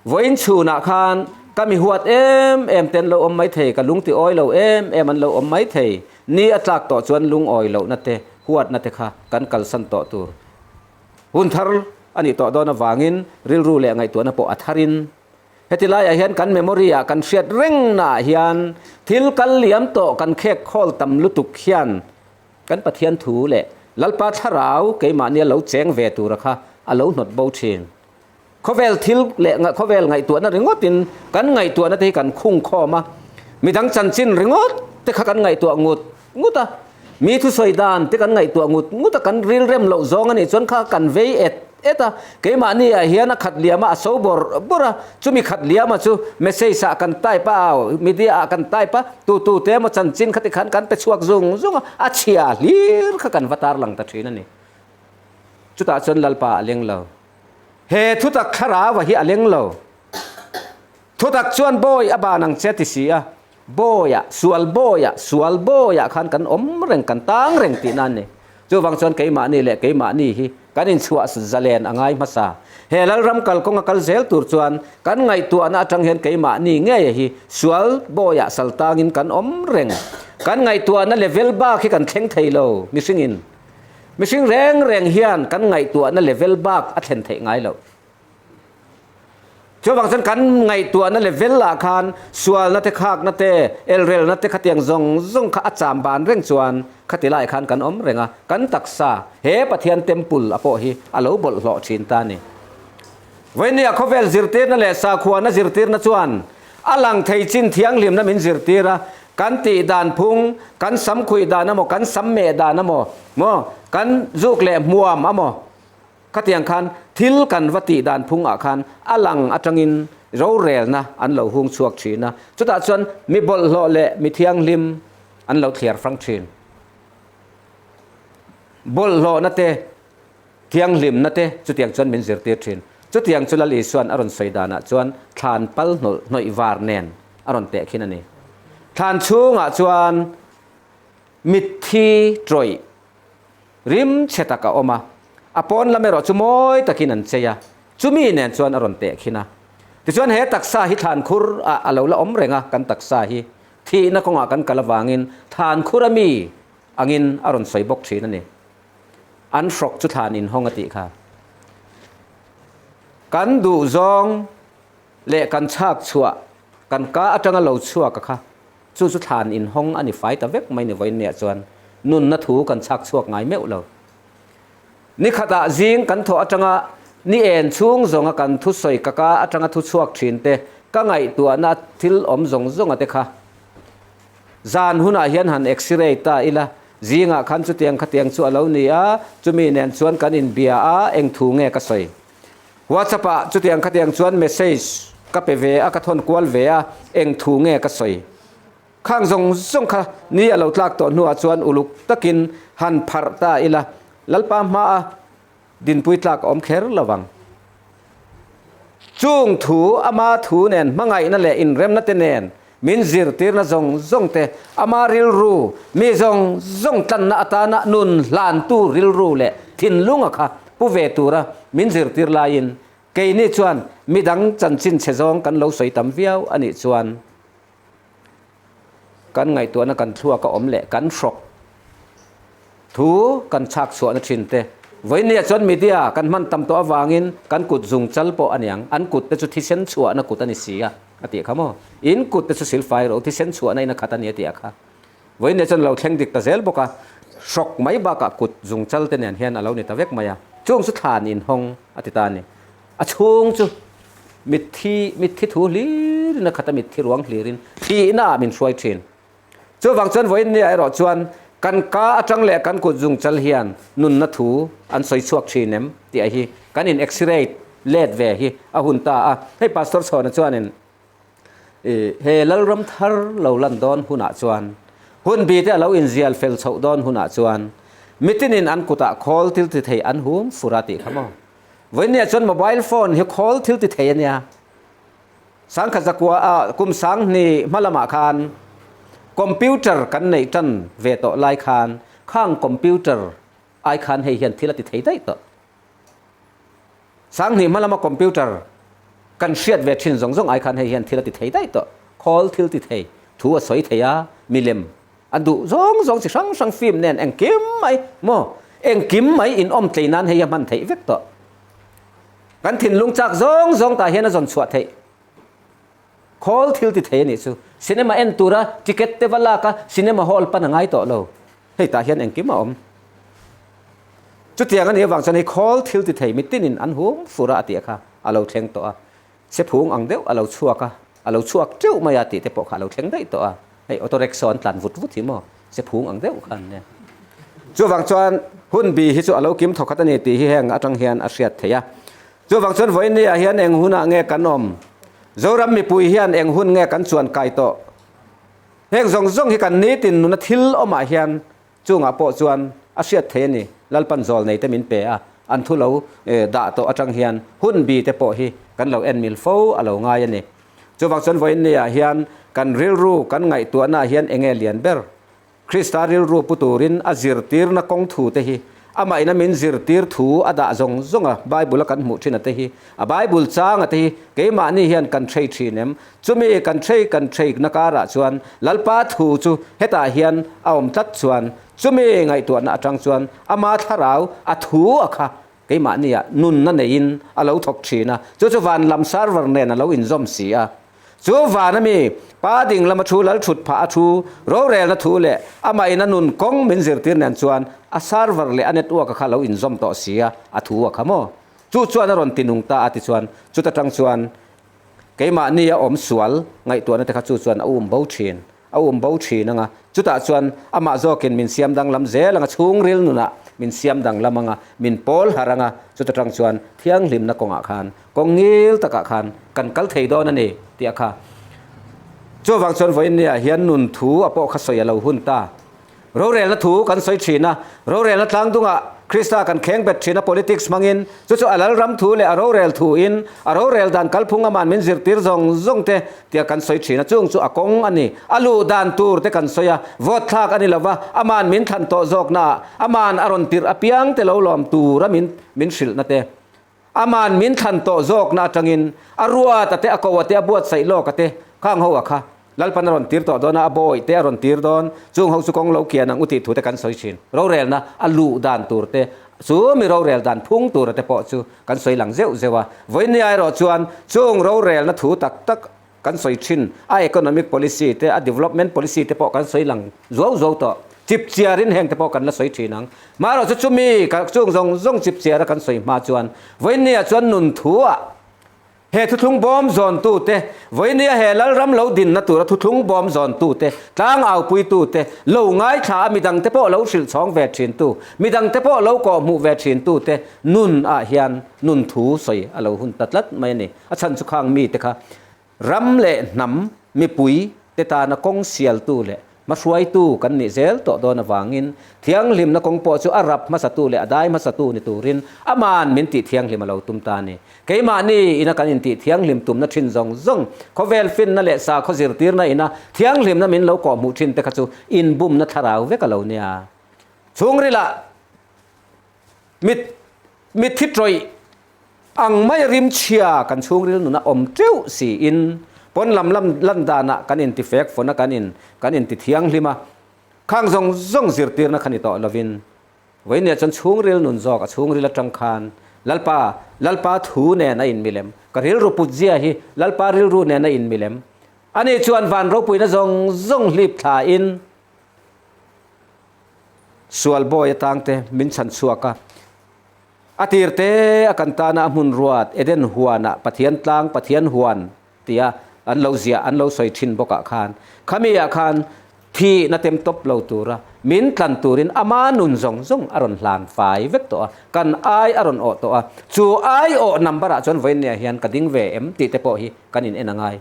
Speaker 1: Vawiin chhunah khan ka mi huat em em te an lo awm maithei, ka lung ti awi lo em em an lo awm maithei. Ni a tlak tawh chuan lungawi lohna te, huatna te kha kan kalsan tawh tur. Hun thar a nih tawh dawn avangin rilru leh ngaihtuahna pawh a tharin heti laiah hian kan memory ah kan hriat rengnaah hian thil kal liam tawh kan khek khawl tam lutuk hian kan Pathian thu leh Lalpa thlarau keimahnia lo cheng ve tura kha a lo hnawt bo thin. Khawvel thil leh khawvel ngaihtuahna ringawtin kan ngaihtuahna te hi kan khung khawm a, midang chanchin ringawt te kha kan ngaihtuah ngut ngut a, mi thusawi dan te kan ngaihtuah ngut ngut a, kan rilrem loh zawng a nih chuan kha kan vei et et a, keimahni ah hian a khat liam a, a so bawrh bawrh a, chumi khat liama chu message ah kan type a, media ah kan type a, tu tu te emaw chanchin kha tikhan kan pe chhuak zung zung a, a chhia hlir kha kan va tarlang ta thin a ni. Chutah chuan Lalpa a leng lo. He thutak thlarau a hi a leng lo. Thutak chuan bawi a ban ang che ti si a, bawiah, sual bawiah, sual bawiah khan kan awm reng, kan tang reng tihna a ni. Chuvang chuan keimahni leh keimahni hi kan inchhuah zalen a ngai hmasa. He Lalram kalkawng a kal zel tur chuan kan ngaihtuahna atang hian keimahni ngei hi sual bawiah sal tangin kan awm reng. Kan ngaihtuahna level bak hi kan thleng thei lo mihringin. Mihring reng reng hian kan ngaihtuahna level bak a thlen theih ngai loh. Chuvang chuan kan ngaihtuahna level ah khan sualna te khakna te elrelna te khatiang zawng zawng kha a cham ban reng chuan khati lai khan kan awm reng a, kan taksa he Pathian temple a pawh hi a lo bawlhhlawh thin ta a ni. Vawinia khawvel zirtirna leh sakhuana zirtirna chuan a lang thei chin thianghlimna min zirtir a, Kan tih dan phung, kan sam khuih dan amaw, kan sam meh dan amaw, maw, kan zuk leh hmuam amaw, khatiang khan thil kan va tih dan phung ah khan a lang atangin rorelna an lo hung chhuak thin a, chutah chuan mi bawlhhlawh leh mi thianghlim an lo thliar fang thin. Bawlhhlawhna te. Thianghlimna te chutiang chuan min zirtir thin. Chutiang chu Lal Isua'n a rawn sawi danah chuan thlan pal hnawih var nen a rawn teh khin a ni. Thlan chhungah chuan mitthi tawih rim chhe tak a awm a, a pawn lam erawh chu mawi takin an chei a, chumi nen chuan a rawn teh khin a. Tichuan he taksa hi thlan khur ah a lo la awm reng a, kan taksa hi thihna kawngah kan kal avangin thlan khur ami angin a rawn sawi bawk thin a ni. An hrawk chu thlan inhawng a tih kha. Kan duh zawng leh kan chhak chhuah, kan ka atanga lo chhuak a kha, chu chu thlan inhawng a ni fai ta vek mai ni vawiinniah chuan nunna thu kan chhak chhuak ngai meuh lo. Ni khatah zing kan thawh atanga ni en chhung zawnga kan thusawi ka ka atanga thu chhuak thin te, ka ngaihtuahna thil awm zawng zawnga te kha Zan hunah hian han x-ray ta ila, zingah khan chutiang khatiang chu a lo ni a, chumi nen chuan kan inbia a, eng thu nge ka sawi? WhatsApp ah chutiang khatiang chuan message ka pe ve a, ka thawn kual ve a, eng thu nge ka sawi? Khang zawng zawng kha ni a lo tlak tawh hnuah chuan uluk takin han pharh ta ila, Lalpa hmaa dinpui tlak a awm kher lo vang. Chung thu, ama thu nen hmangaihna leh inremna te nen min zirtirna zawng zawng te, ama rilru, mi zawng zawng tlanna atana nun hlantu rilru leh thinlunga kha pu ve tura min zirtir laiin keini chuan midang chanchin chhe zawng kan lo sawi tam viau a nih chuan Kan ngaihtuahna kan thluak a awm leh kan hrawk thu kan chhak chhuahna thin te. Vawinia chuan media kan hman tam tawh avangin kan kut zung chal pawh a niang, an kut te chu thisen chhuahna kut a ni si a, a tih kha maw? In kut te chu silfai ro thisen chhuahna in a khat a ni a tih a kha. Vawinia chuan lo thleng dik ta zel bawk a, hrawk mai bakah kut zung chal te nen hian a lo ni ta vek mai a, chung chu thlan inhawng a ti ta a ni. A chhung chu mitthi mitthi thu hlirin a khat a, mitthi ruang hlirin thihna ah min hruai thin. Chuvang chuan vawiin nia erawh chuan Kan ka atang leh kan kut zung chal hian nunna thu an sawi chhuak thin em tih a hi kan in x-ray let ve hi a hun ta a. Hei Pastor Chhawna chuanin he Lalram thar lo lan dawn hunah chuan hunbi te a lo inzial fel chhoh dawn hunah chuan mitinin an kutah khawl thil ti thei an hum fur a tih kha maw. Vawinia chuan mobile phone hi khawl thil ti thei a nia. Sangkhat zakua a kum sanghnih hma lamah khan computer kan neih tan ve tawh lai khan khang computer ai khan hei hian thil a ti thei daih tawh. Sanghnih hma lama computer kan hriat ve thin zawng zawng ai khan hei hian thil a ti thei daih tawh. Khawl thil ti thei, thu a sawi thei a, milem a duh zawng zawng chi hrang hrang film nen engkim mai maw engkim mai inawm tlei nan hei a hman theih vek tawh. Kan thinlung chak zawng zawng tah hian a zawn chhuah theih. Khawl thil ti thei a nih chu. Cinema en tura ticket te va lak a, cinema hall pan a ngai tawh lo. Hei tah hian engkim a awm. Chutiang a nih avang chuan hei khawl thil ti thei mitinin an hum fur a a tih kha a lo thleng tawh a. Sephung ang deuh a lo chhuak a, a lo chhuak teuh mai a tih te pawh kha a lo thleng daih tawh a. Hei auto rickshaw an tlan vut vut hi maw? Sephung ang deuh kha an nia. Chuvang chuan hun bi hi chu a lo kim thawkhat a ni tih hi heng atang hian a hriat theih a. Chuvang chuan vawiin ah hian eng hunah nge kan awm? Zoram mipui hian eng hun nge kan chuan kai tawh? Heng zawng zawng hi kan nitin nuna thil awmah hian chungah pawh chuan a hriat theih a ni. Lalpan zawl nei te min pe a, an thu lo dah tawh atang hian hun bi te pawh hi kan lo en mil fo a lo ngai a ni. Chuvang chuan vawiin ni ah hian kan rilru kan ngaihtuahna ah hian enge lian ber? Krista rilru pu turin a zirtirna kawng thu te hi amah ina min zirtir thu a dah zawng zawng a, Bible a kan hmuh thin a te hi, a Bible chang a te hi keimahni hian kan hrei thin em? Chumi kan hrei kan hreikna karah chuan Lalpa thu chu hetah hian a awm tlat chuan chumi ngaihtuahna atang chuan ama thlarau a thu a kha Keimahniah nunna neiin a lo thawk thin a, chu chu van lam server nen a lo inzawm si a. Chu van ami pa ding lama thu lal thut phah a thu rorelna thu leh amah in a nun kawng min zirtir nen chuan a server leh a network a kha lo inzawm tawh si a, a thu a kha maw? Chu chuan a rawn tinung ta a tichuan chuta tang chuan keimahni a awm sual ngaihtuahna te kha chu chuan a um bo thin. A um bo thin anga, chutah chuan amah zawkin min siam danglam zel anga, chhungril nunah min siam danglam anga, min pawl harh anga, chuta tang chuan thianghlimna kawngah khan, kawng ngil takah khan kan kal thei dawn a ni tih a kha. Chuvang chuan vawiin niah hian nun thu a pawh kha sawi a lo hun ta. Rorelna thu kan sawi thin a, rorelna tlangdungah Krista kan kheng bet thin a politics hmangin, chu chu a lalram thu leh a rorel thuin a rorel dan kalphung aman min zirtir zawng zawng te tia kan sawi thin a, chung chu a kawng a ni. A luh dan tur te kan sawi a, vote thlak a ni lova, aman min thlan tawh zawknaah aman a rawn tirh apiang te lo lawm tura min min hrilhna te. Aman min thlan tawh zawkna atangin a ruat a te, a ko a te, a buatsaih lawk a te, khang ho a kha Lalpan a rawn tir tawh dawn a, a bawi te a rawn tir dawn, chung ho chu kawng lo kian ang u tih thu te kan sawi thin. Rorelna a luh dan tur te, chu mi rorel dan phung tur a te pawh chu kan sawi lang zeuh zeuh a. Vawinia erawh chuan chung rorelna thu tak tak kan sawi thin, a economic policy te, a development policy te pawh kan sawi lang zuau zuau tawh. Chip chiarin heng te pawh kan la sawi thin ang. Marawh chu chumi chung zawng zawng chip chiara kan sawi hma chuan vawinia chuan nun thuah he thuthlung bawm zawntu te, vawinia he Lalram lo dinna tura thuthlung bawm zawntu te, tlangaupuitu te, lo ngaithla a midang te pawh lo hrilh chhawng ve thintu, midang te pawh lo kawhhmuh ve thintu te nun ah hian nun thu sawi a lo hun ta tlat mai a ni. A chhan chu khang mite kha ram leh hnam mipui te tana kawng sialtu leh hmahruaitu kan nih zel tawh dawn avangin thianghlimna kawng pawh chu a rap hmasatu leh a dai hmasatu ni turin aman min tih thianghlim a lo tum ta a ni. Keimahni ina kan intih thianghlim tumna thin zawng zawng, khawvel finna leh sakhaw zirtirna ina thianghlimna min lo kawhhmuh thin te kha chu inbumna thlarau vek a lo nia. Chhungrilah mit mitthi tawih Ang mai rimchhia kan chhungril nuna awm teuh siin pawn lam lam lan danah kan intifek fawn a, kan in kan intithianghlim a, khang zawng zawng zirtirna kha ni tawh lovin vawinia chuan chhungril nun zawk a chhungril atang khan Lalpa Lalpa thu nen a inmilem, ka rilru putzia hi Lalpa rilru nen a inmilem, ani chuan van ropuina zawng zawng hlip thlain sual bawi atangte min chhan chhuak a. A tir te a kan tana a hmun ruat Eden huanah Pathian tlang, Pathian huan tia an lo ziah, an lo sawi thin bawkah khan khami ah khan Thihna tem tawp lo tura min tlan turin ama nun zawng zawng a rawn hlan fai vek tawh a, kan ai a rawn awh tawh a, chu ai awh number ah chuan vawiinniah hian ka ding ve em tih te pawh hi kan in en a ngai.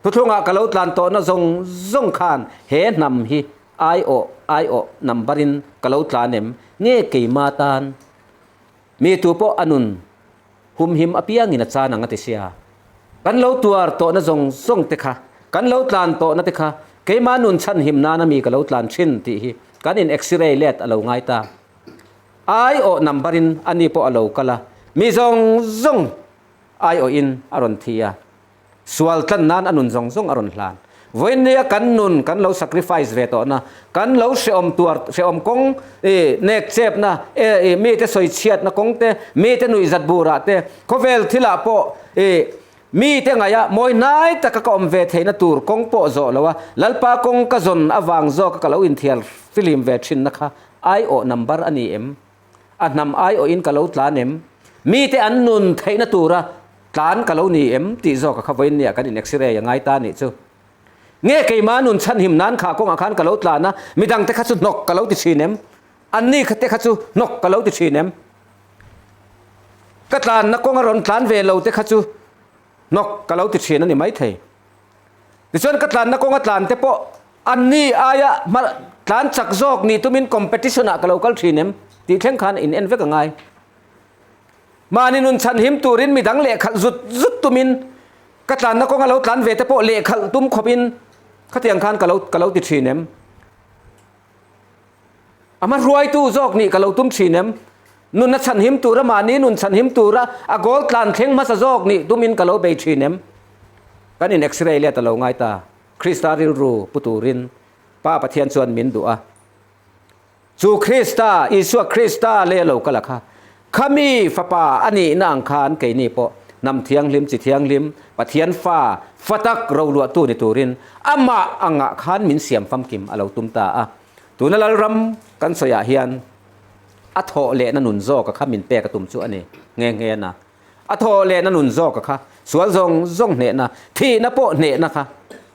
Speaker 1: Thuthlungah ka lo tlan tawhna zawng zawng khan he hnam hi ai awh ai awh number in ka lo tlan em nge keima tan mi tu pawh a nun Humhim apiangin a chan ang a ti sia. Kan lo tuar tawhna zawng zawng te kha, kan lo tlan tawhna te kha keimah nun chhanhim nana mi ka lo tlan thin tih hi kan in x-ray let a lo ngai ta. Aiawh number in ani pawh a lo kal a, mi zawng zawng aiawhin a rawn thi a. Sual tlan nan a nun zawng zawng a rawn hlan. Vawiinnia kan nun kan lo sacrifice ve tawhna, kan lo hrehawm tuar, hrehawm kawng i nek chepna, e i mite sawi chhiatna kawng te, mite nuihzat burah te, khawvel thilah pawh i mite ngaia mawi hnai taka ka awm ve theihna tur kawng pawh zawh lo a, Lalpa kawng ka zawn avang zawka ka lo inthiar fihlim ve thinna kha aiawh number a ni em? A hnam aiawhin ka lo tlan em? Mite an nun theihna tura tlan ka lo ni em? Tih zawk a kha vawiin nia kan in x-ray a ngai ta nih chu. Nge keimah nun chhanhim nan kha kawngah khan ka lo tlan a, midangte kha chu hnawk ka lo ti thin em? Anni te kha chu hnawk ka lo ti thin em? Ka tlanna kawnga rawn tlan ve lo te kha chu hnawk ka lo ti thin a ni maithei. Tichuan ka tlanna kawnga tlan te pawh anni aia hma tlan chak zawk nih tumin competition ah ka lo kal thin em tih thleng khan in en vek a ngai. Mahni nun chhanhim turin midang lehkhalh zut zut tumin ka tlanna kawnga lo tlan ve te pawh lehkhalh tum khawpin khatiang khan ka lo ka lo ti thin em. A hma hruaitu zawk nih ka lo tum thin em? Nun a chhanhim tura mahni nun chhanhim tura a goal tlan thleng hmasa zawk nih tumin ka lo bei thin em? Kan in x-ray let a lo ngai ta. Krista rilru pu turin Pa Pathian chuan min duh a. Chu Krista, Isua Krista leh a lo kal a kha. Khami fapa a nihna ang khan keini pawh hnam thianghlim, chi thianghlim, Pathian fa, fa tak roluahtu ni turin amah angah khan min siam famkim a lo tum ta a. Tuna Lalram kan sawiah hian a thawh lehna nun zawka kha min pek a tum chu a ni nghe nghe a. A thawh lehna nun zawka kha sual zawng zawng hnehna, thihna pawh hnehna kha,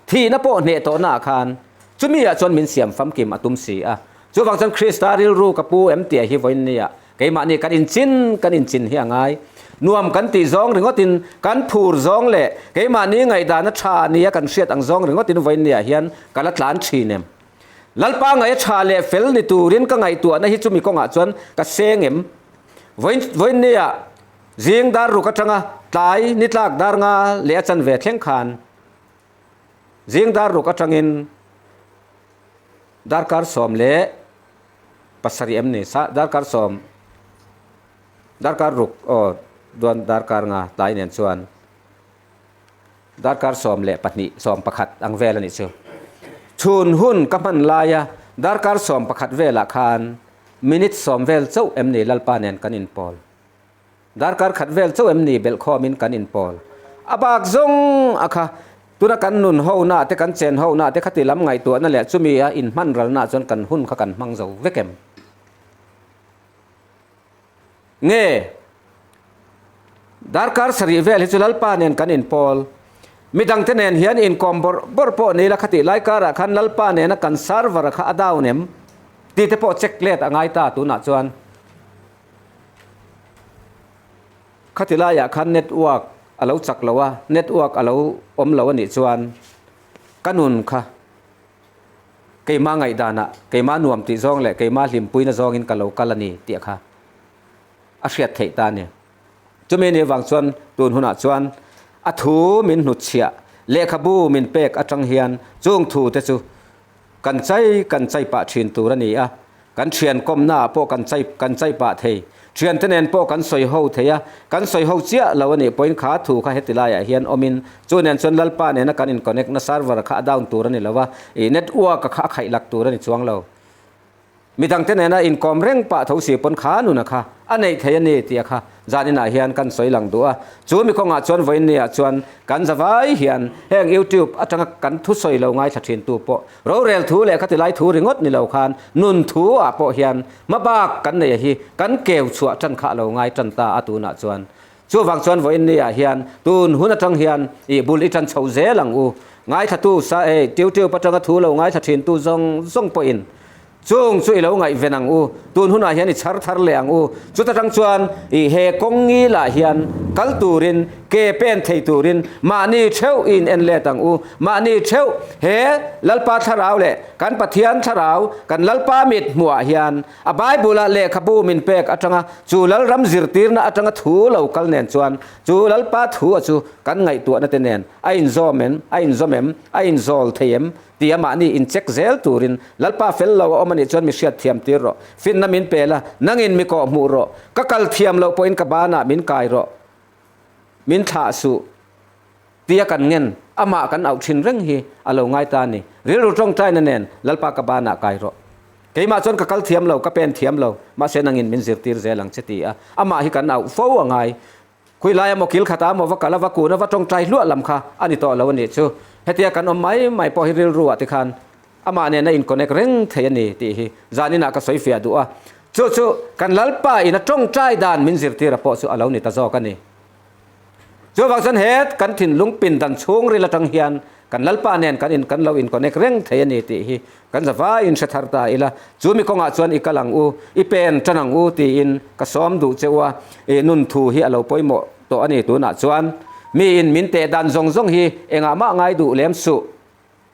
Speaker 1: thihna pawh hneh tawhnaah khan chumi ah chuan min siam famkim a tum si a. Chuvang chuan Krista rilru ka pu em tih hi vawiin nia keimahni kan inchin kan inchin hi a ngai. Nuam kan tih zawng ringawtin kan phur zawng leh keimahni ngaihdana tha nia kan hriat ang zawng ringawtin vawiin nia hian ka la tlan thin em? Lalpa ngaih a tha leh fel ni turin ka ngaihtuahna hi chumi kawngah chuan ka seng em? Vawiin vawiin nia zing dar ruk atanga tlai ni tlak dar nga leh a chanve thleng khan zing dar ruk atangin darkar 17 em ni sa darkar sawm darkar ruk aw duan darkar nga tlai nen chuan Darkar 12, 11 ang vel a nih chu. Chhun hun ka hman laia darkar 11 velah khan minute sawm vel chauh em ni Lalpa nen kan inpawl. Darkar khat vel chauh em ni belhkhawmin kan inpawl. A bak zawng a kha tuna kan nun hona te kan chen hona te khati lam ngaihtuahna leh chumi a inhman ralna chuan kan hun kha kan hmang zo vek em? Nge? Darkar sarih vel hi chu Lalpa nen kan inpawl. Midangte nen hian inkawm bawrh bawrh pawh ni la khatih lai karah khan Lalpa nena kan server kha a down em? Tih te pawh check let a ngai ta tunah chuan. Khati laiah khan network a lo chak lo a, network a lo awm lo a nih chuan ka nun kha Keimah ngaihdanah, keimah nuam tih zawng leh keimah hlimpuina zawngin ka lo kal a ni tih kha a hriat theih ta a ni. Chumi ni vang chuan tun hunah chuan a thu min hnutchhiah, lehkhabu min pek atang hian chung thu te chu kan chai kan chai pah thin tur a ni a. Kan thian kawmnaah pawh kan chai kan chai pah thei. Thiante nen pawh kan sawi ho thei a, kan sawi ho chiah lo a nih pawhin kha thu kha heti laiah hian awmin chu nen chuan Lalpa nena kan in connect na server kha a down tur a ni lo a, ih network a kha a khaih lak tur a ni chuang lo. Midangte nena inkawm reng pah tho si pawn kha nuna kha a neih thei a ni tih a kha zaninah hian kan sawi lang duh a. Chu mi kawngah chuan vawiinniah chuan kan zavai hian heng YouTube atanga kan thusawi lo ngaithla thintu pawh Rorel thu leh khati lai thu ringawt ni lo khan nun thu ah pawh hian hmabak kan nei a hi kan keu chhuah tan kha a lo ngai tan ta a tunah chuan. Chuvang chuan vawiin ni ah hian tun hun atang hian ih bul i tan chho zel ang u. Ngaithlatu sa e, tiu tiu atanga thu lo ngaithla thintu zawng zawng pawhin chung chu i lo ngaihven ang u, tun hunah hian i chhar thar leh ang u. Chuta tang chuan i he kawng ngilah hian kal turin, ke pen thei turin mahni theuh i in en let ang u. Mahni theuh he Lalpa thlarau leh kan Pathian thlarau, kan Lalpa mit hmuhah hian a Bible-a lehkhabu min pek atanga chu Lalram zirtirna atanga thu lo kal nen chuan chu Lalpa thu a chu kan ngaihtuahna te nen a inzawm em, a inzawm em, a inzawl thei em tia mahni incheck zel turin Lalpa fel lo a awm a nih chuan mi hriat thiam tir rawh. Finna min pe la, nangin mi kawh hmuh rawh. Ka kal thiam loh pawhin ka banah min kai rawh, min thlah suh tia kan ngen amah kan auh thin reng hi a lo ngai ta a ni. Rilru tawngtaina nen Lalpa ka banah kai rawh. Keimah chuan ka kal thiam lo, ka pen thiam lo, mahse nangin min zirtir zel ang che ti a amah hi kan auh fo a ngai. Khui laia maw kil khata maw va kal a va kun a va tawngtai hluah lam kha a ni tawh lo a nih chu. Hetia kan awm mai mai pawh hi rilru ah te khan amah nen a in connect reng thei a ni tih hi zanin ah ka sawi fiah duh a. Chu chu kan Lalpa in a tawngtai dan min zirtir a pawh chu a lo ni ta zawk a ni. Chuvang chuan he kan thinlung pindan chhungril atang hian kan Lalpa nen kan in kan lo in connect reng thei a ni tih hi kan zava in hre thar ta ila, chu mi kawngah chuan i kal ang u, i pen tan ang u tiin ka sawm duh che u a, i nun thu hi a lo pawimawh tawh a ni tunah chuan mi in min teh dan zawng zawng hi engah mah ngai duh lem suh.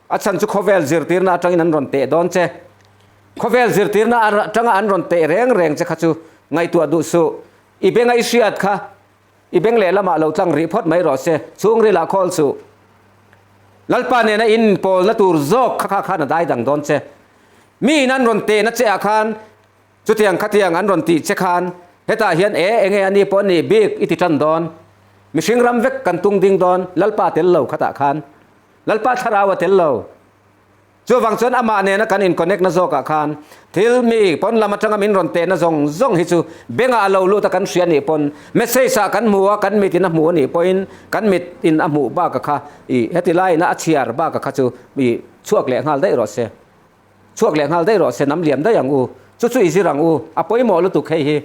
Speaker 1: A chhan chu khawvel zirtirna atangin an rawn teh dawn che. Khawvel zirtirna atanga an rawn teh reng reng che kha chu ngaihtuah duh suh. I benga i hriat kha I beng lehlamah lo tlang rih phawt mai rawh se, chhungrilah khawl suh. Lalpa nena in pawlna tur zawk kha kha khan a dai dang dawn che. Mi in an rawn tehna che ah khan chutiang khatiang an rawn tih che khan hetah hian e enge a ni pawh a nih bik i ti tan dawn. Mihring ram vek kan tung ding dawn, Lalpa tel lo khatah khan. Lalpa thlarau a tel lo. Chuvang chuan amah nena kan in-connect na zawkah khan thil mi pawn lam atanga min rawn tehna zawng zawng hi chu bengah a lo lut a kan hria nih pawn message ah kan hmu a, kan mit in a hmu a nih pawhin kan mit in a hmuh baka kha i heti laiin a chhiar baka kha chu i chhuak leh nghal daih rawh se. Chhuak leh nghal daih rawh se, nam liam daih ang u. Chu chu i zir ang u. A pawimawh lutuk hei hi.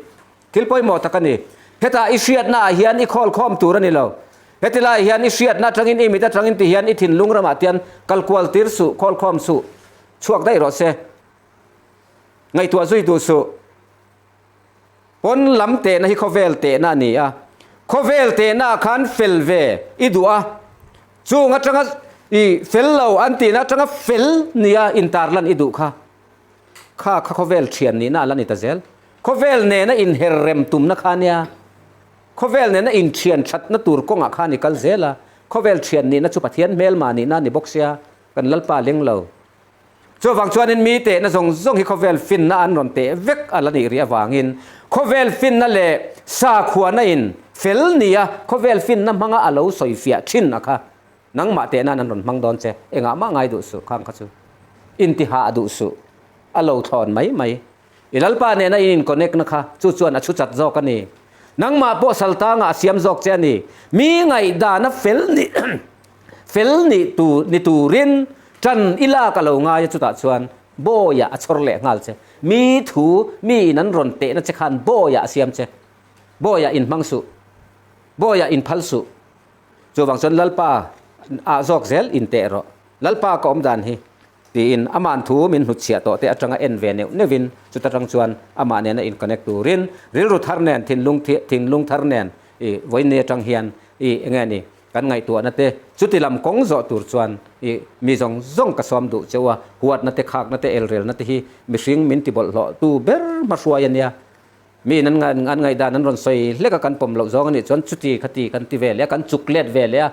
Speaker 1: Thil pawimawh tak a ni. Hetah i hriatna ah hian i khawl khawm tur a ni lo. Heti lai hian i hriatna atangin i mit atangin ti hian i thinlung ramah tian kal kual tir suh, khawl khawm suh, chhuak daih rawh se. Ngaihtuah zui duh suh. Pawn lam tehna hi khawvel tehna a ni a. Khawvel tehna ah khan fel ve i duh a. Chung atanga i fel lo an tihna atanga fel nia intarlan i duh kha. Kha kha khawvel thian nihna a la ni ta zel. Khawvel nena inher rem tumna kha nia. Khawvel nena inthian thatna tur kawngah khan i kal zel a. Khawvel thian nihna chu Pathian hmelma nihna a ni bawk sia, kan Lalpa leng lo. Chuvang chuanin mi tehna zawng zawng hi khawvel finna an rawn teh vek a la nih rih avangin khawvel finna leh sakhuana in fel nia khawvel finna hmanga a lo sawifiah thin a kha. Nangmah teh nan an rawn hmang dawn che, engah mah ngai duh suh khang kha chu. Intihah duh suh, a lo thlawn mai mai. I Lalpa nena in in-connect na kha chu chuan a chhu chat zawk a ni. Nangmah pawh saltangah a siam zawk che a ni. Mi ngaihdana fel nih fel nih tu ni turin tan i lak a lo ngai a chutah chuan bawiah a chhawr leh nghal che. Mi thu mi in an rawn tehna che khan bawiah a siam che. Bawiah inhmang suh. Bawiah inphal suh. Chuvang chuan Lalpa ah zawk zel in teh rawh. Lalpa ka awm dan hi tiin aman thu min hnutchhiah tawh te atanga en ve neuh neuhin chuta tang chuan amah nena in connect turin rilru thar nen thinlung thinlung thar nen i vawiin atang hian i enge ni kan ngaihtuahna te chuti lam kawng zawh tur chuan i mi zawng zawng ka sawm duh cheu a, huatna te khakna te elrelna te hi mihring min ti bawlhhlawh tu ber hmahruai ania. Mi in an an ngaihdan an rawn sawi hlek a, kan pawm loh zawng a nih chuan chuti khati kan ti ve leh a, kan chuk let ve leh a,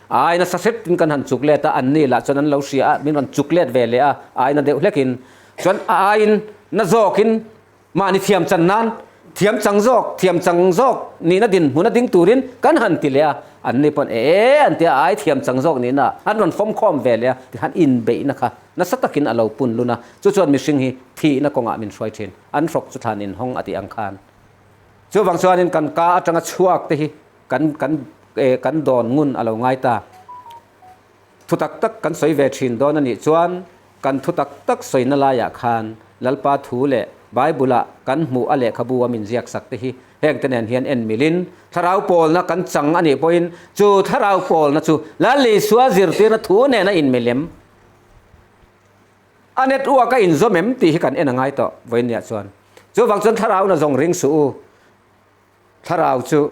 Speaker 1: a aina sa hretin kan han chuk let a, an ni lah chuan an lo hria a, min rawn chuk let ve leh a, a aina deuh hlekin chuan a aiin na zawkin mahni thiam chan nan thiam chang zawk thiam chang zawk nihna dinhmun a ding turin kan han ti leh a, an ni pawn e an ti a, a ai thiam chang zawk nihna an rawn fawm khawm ve leh a, tikhan inbeihna kha nasa takin a lo pun lun a, chu chuan mihring hi thihna kawngah min hruai thin. An hrawk chu thlan inhawng a tih ang khan. Chuvang chuanin kan ka atanga chhuak te hi kan kan kan dawn ngun a lo ngai ta. Thu tak tak kan sawi ve thin dawn a nih chuan kan thu tak tak sawina laiah khan Lalpa thu leh Bible-a kan hmuh a lehkhabu a min ziak sak te hi Heng te nen hian en milin thlarau pawlna kan chang a nih pawhin chu thlarau pawlna chu Lal Isua zirtirna thu nen a inmil em? A network a inzawm em tih hi kan en a ngai tawh vawiinniah chuan. Chuvang chuan thlarau na zawng ring suh u. Thlarau chu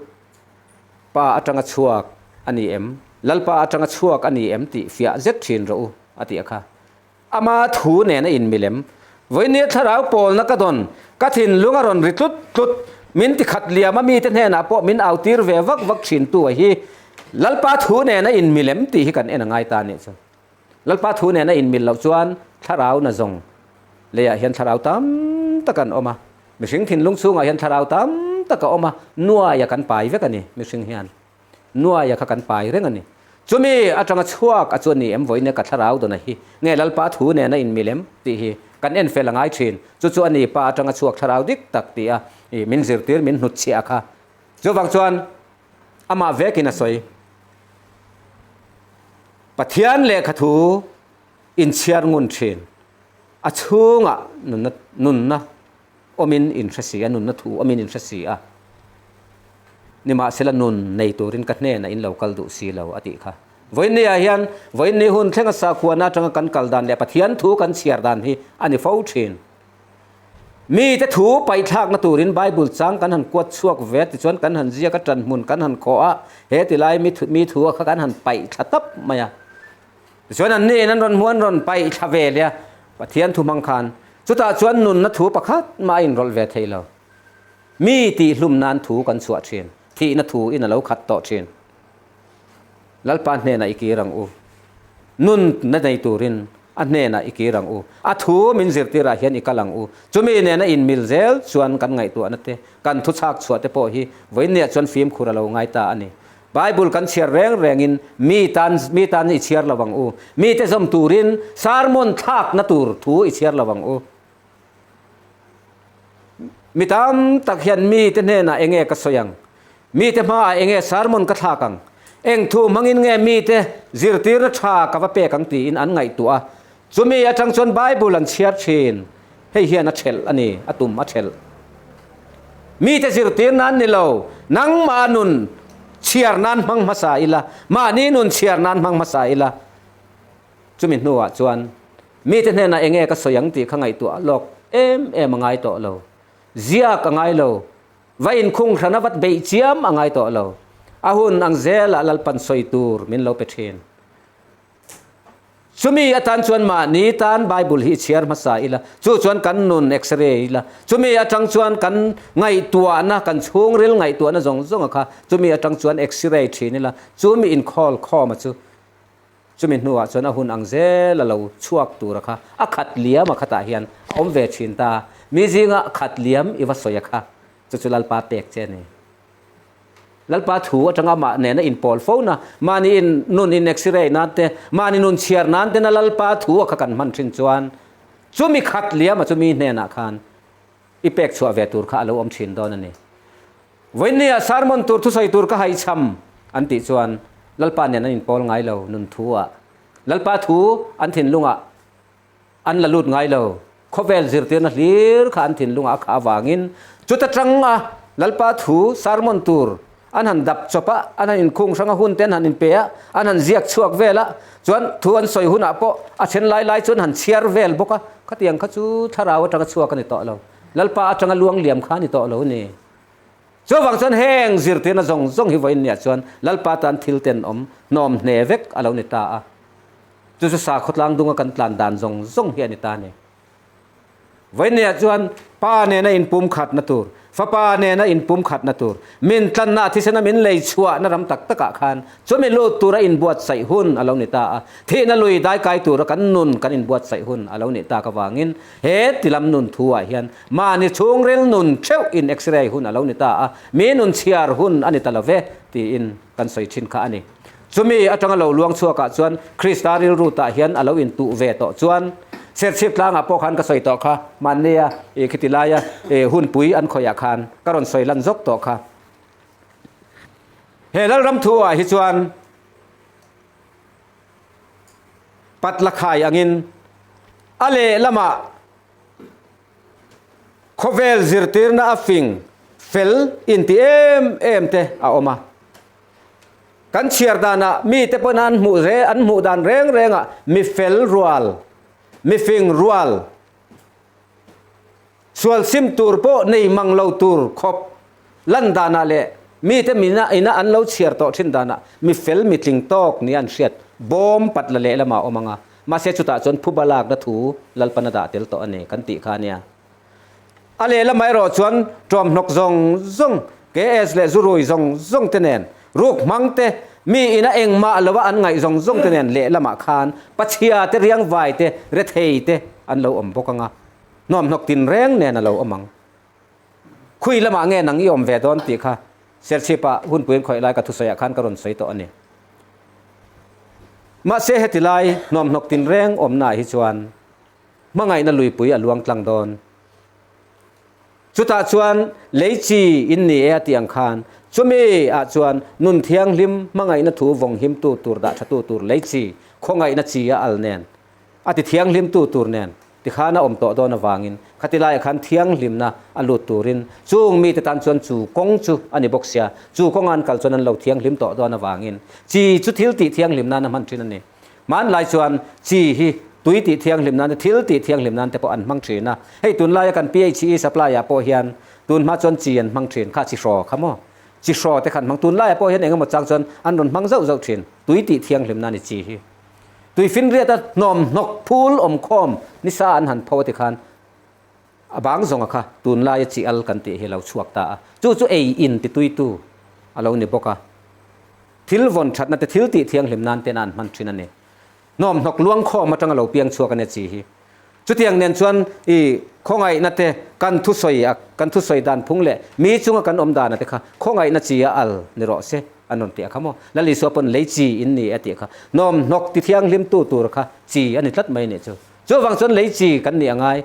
Speaker 1: Pa atanga chhuak a ni em? Lalpa atanga chhuak a ni em tih fiah zet thin rawh u a tih a kha. Ama thu nen a inmil em? Vawinia thlarau pawlna ka dawn, ka thinlung a rawn ri tlut tlut, min ti khat liam a mite hnenah pawh min au tir ve vak vak thin tu a hi Lalpa thu nen a inmil em tih hi kan en a ngai ta a nih chu. Lalpa thu nen a inmil loh chuan thlarau na zawng leiah hian thlarau tam tak an awm a, mihring thinlung chhungah hian thlarau tam tak a awm a, nuaia kan pai vek a ni mihring hian. Nuaia kha kan pai reng a ni. Chumi atanga chhuak a chu a ni em vawiin ka thlarau dawna hi nge Lalpa thu nen a inmil em tih hi kan en fel a ngai thin. Chu chu a ni pa atanga chhuak thlarau dik tak tih a min zirtir min hnutchhiah kha. Chuvang chuan amah vekin a sawi. Pathian lehkha thu inchhiar ngun thin. A chhungah nunna nunna awmin in hre si a, nunna thu awmin in hre si a. Nimahsela nun nei turin ka hnenah in lo kal duh si lo a tih kha. Vawiinniah hian vawiinni hun thlenga sakhuana atanga kan kal dan leh Pathian thu kan chhiar dan hi a ni fo thin. Mite thu paihthlakna turin Bible chang kan han kuat chhuak ve tichuan kan han ziak a, ṭanhmun kan han khawh a, he tilai mi mi thu kha kan han paihthla tap mai a. Tichuan an niin an rawn hmu an rawn paihthla ve leh a, Pathian thu hmang khan chutah chuan nunna thu pakhat mah a inrawlh ve thei lo. Mi tihhlum nan thu kan chhuah ṭhin, thihna thu in a lo khat tawh ṭhin. Lalpa hnenah i kir ang u. Nun na nei turin a hnenah i kir ang u. A thu min zirtirah hian i kal ang u. Chumi nena inmil zel chuan kan ngaihtuahna te, kan thuchhak chhuah te pawh hi vawiinniah chuan fimkhur a lo ngai ta a ni. Bible kan chhiar reng rengin mi tan mi tan i chhiar lo ang u. Mite zawm turin sermon thlakna tur thu i chhiar lo ang u. Mi tam tak hian mite hnenah eng nge ka sawi ang? Mite hmaah eng nge sermon ka thlak ang? Eng thu hmangin nge mite zirtirna tha ka va pek ang tiin an ngaihtuah a. Chumi atang chuan Bible an chhiar thin. Hei hian a thelh a ni, a tum a thelh. Mite zirtir nan ni lo, nangmah nun chhiar nan hmang hmasa ila, mahni nun chhiar nan hmang hmasa ila. Chumi hnuah chuan mite hnenah eng nge ka sawi ang tih kha ngaihtuah lawk em em a ngai tawh lo. Ziak a ngai lo. Va inkhung hrana vat beih chiam a ngai tawh lo. A hun ang zelah Lalpan sawi tur min lo pe thin. Chumi atan chuan mahni tan Bible hi i chhiar hmasa ila, chu chuan kan nun x-ray ila, chumi atang chuan kan ngaihtuahna, kan chhungril ngaihtuahna zawng zawnga kha chumi atang chuan x-ray thin ila, chumi inkhawl khawma chu Chumi hnuah chuan a hun ang zel a lo chhuak tura kha a khat liam a khatah hian a awm ve thin ta. Mi zinga khat liam i va sawi a kha chu chu Lalpa pek che a ni. Lalpa thu atanga amah nena inpawl fo na, mahni in nun in x-ray nan te, mahni nun chhiar nan tena Lalpa thu a kha kan hman thin chuan chumi khat liam a chumi hnenah khan i pek chhuah ve tur kha a lo awm thin dawn a ni. Vawiinniah sermon tur thusawi tur ka haihchham an tih chuan Lalpa nen an inpawl ngai lo nun thu ah. Lalpa thu an thinlungah an la lut ngai lo. Khawvel zirtirna hlir kha an thinlungah a khah avangin chuta tanga Lalpa thu sermon tur an han dap chawp a, an han inkhung hrang a, hun te an han inpe a, an han ziak chhuak vel a, chuan thu an sawi hunah pawh a then lai lai chu an han chhiar vel bawk a, khatiang kha chu thlarau atanga chhuak a ni tawh lo. Lalpa atanga luang liam kha a ni tawh lo a ni. Chuvang chuan heng zirtirna zawng zawng hi vawiin niah chuan Lalpa tan thil tenawm hnawm hne vek a lo ni ta a. Chu chu sakhaw tlang dunga kan tlan dan zawng zawng hi a ni ta a ni. Vawiin niah chuan Pa nena inpum khatna tur, Fapa nena inpum khatna tur, min tlanna thisena min lei chhuahna ram tak takah khan chumi lut tura inbuatsaih hun a lo ni ta a. Thihna lui daikai tura kan nun kan inbuatsaih hun a lo nih tak avangin he tilam nun thu ah hian Mahni chhungril nun theuh in x-ray hun a lo ni ta a, mi nun chhiar hun a ni ta lo ve, tiin kan sawi thin kha a ni. Chumi atanga lo luang chhuakah chuan Krista rilru tah hian a lo intuh ve tawh chuan Serchhip tlangah pawh khan ka sawi tawh kha, mahnia i khiti laia i hunpui an khawihah khan ka rawn sawi lan zawk tawh kha. He Lalram thu ah hi chuan Patla khai angin a lehlamah Khawvel zirtirna a fing. Fel inti em em te a awm a. Kan chhiar danah mite pawn an hmuh re an hmuh dan reng rengah mi fel rual, mi fing rual, sual sim tur pawh nei mang lo tur khawp lan danah leh mite mina ina an lo chhiar tawh thin danah mi fel mi tling tawk nia an hriat bawm pat la lehlamah a awm ang a. Mahse chutah chuan phuba lakna thu Lalpan a dah tel tawh a ni kan tih kha a nia. A lehlamah erawh chuan ṭawmhnawk zawng zawng, KS leh zurui zawng zawng te nen, ruk hmang te, mi ina engmah lova an ngaih zawng zawng te nen lehlamah khan pachhia te, riangvai te, rethei te an lo awm bawk ang a, hnawmhnawk tinreng nen a lo awm ang. Khui lamah nge nang i awm ve dawn tih kha Serchhipa hunpuiin khawih lai ka thusawiah khan ka rawn sawi tawh a ni. Mahse heti lai hnawmhnawk tinreng awmnaah hi chuan Hmangaihna luipui a luang tlang dawn. Chutah chuan lei chi in ni e a tih ang khan, chumi ah chuan nun thianghlim hmangaihna thu vawng himtu tur dah thatu tur lei chi, khawngaihna chi a al nen, a ti thianghlimtu tur nen tikhan a awm tawh dawn avangin khati laiah khan thianghlimna a lut turin chung mite tan chuan chu kawng chu a ni bawk sia, chu kawnga an kal chuan an lo thianghlim tawh dawn avangin chi chu thil tih thianghlim nan a hman thin a ni. Hmanlai chuan chi hi tui tih thianghlim nan te, thil tih thianghlim nan te pawh an hmang thin a. Hei tunlaia kan PHE supply ah pawh hian tun hma chuan chi an hmang thin kha chi hraw kha maw? Chi hraw te kha an hmang. Tunlaiah pawh hian eng emaw chang chuan an rawn hmang zauh zauh thin tui tih thianghlim nan i chi hi. Tui finriata hnawm hnawk phul awm khawm nisa an han pho a ti khan a bang zawnga kha tunlaia chi al kan tih hi a lo chhuak ta a. Chu chu ei in ti tuitu a lo ni bawk a. Thil vawn thatna te thil tih thianghlim nan ten a an hman thin a ni. Hnawm hnawk luang khawm atanga lo piang chhuak a nia chi hi. Chutiang nen chuan i khawngaihna te kan thusawi a kan thusawi dan phung leh mi chunga kan awm dana te kha khawngaihna chi a al ni rawh se an rawn tih a kha maw. Lal Isua pawn lei chi in ni a tih kha hnawm hnawk ti thianghlim tu tur kha chi a ni tlat mai nih chu. Chuvang chuan lei chi kan nih a ngai.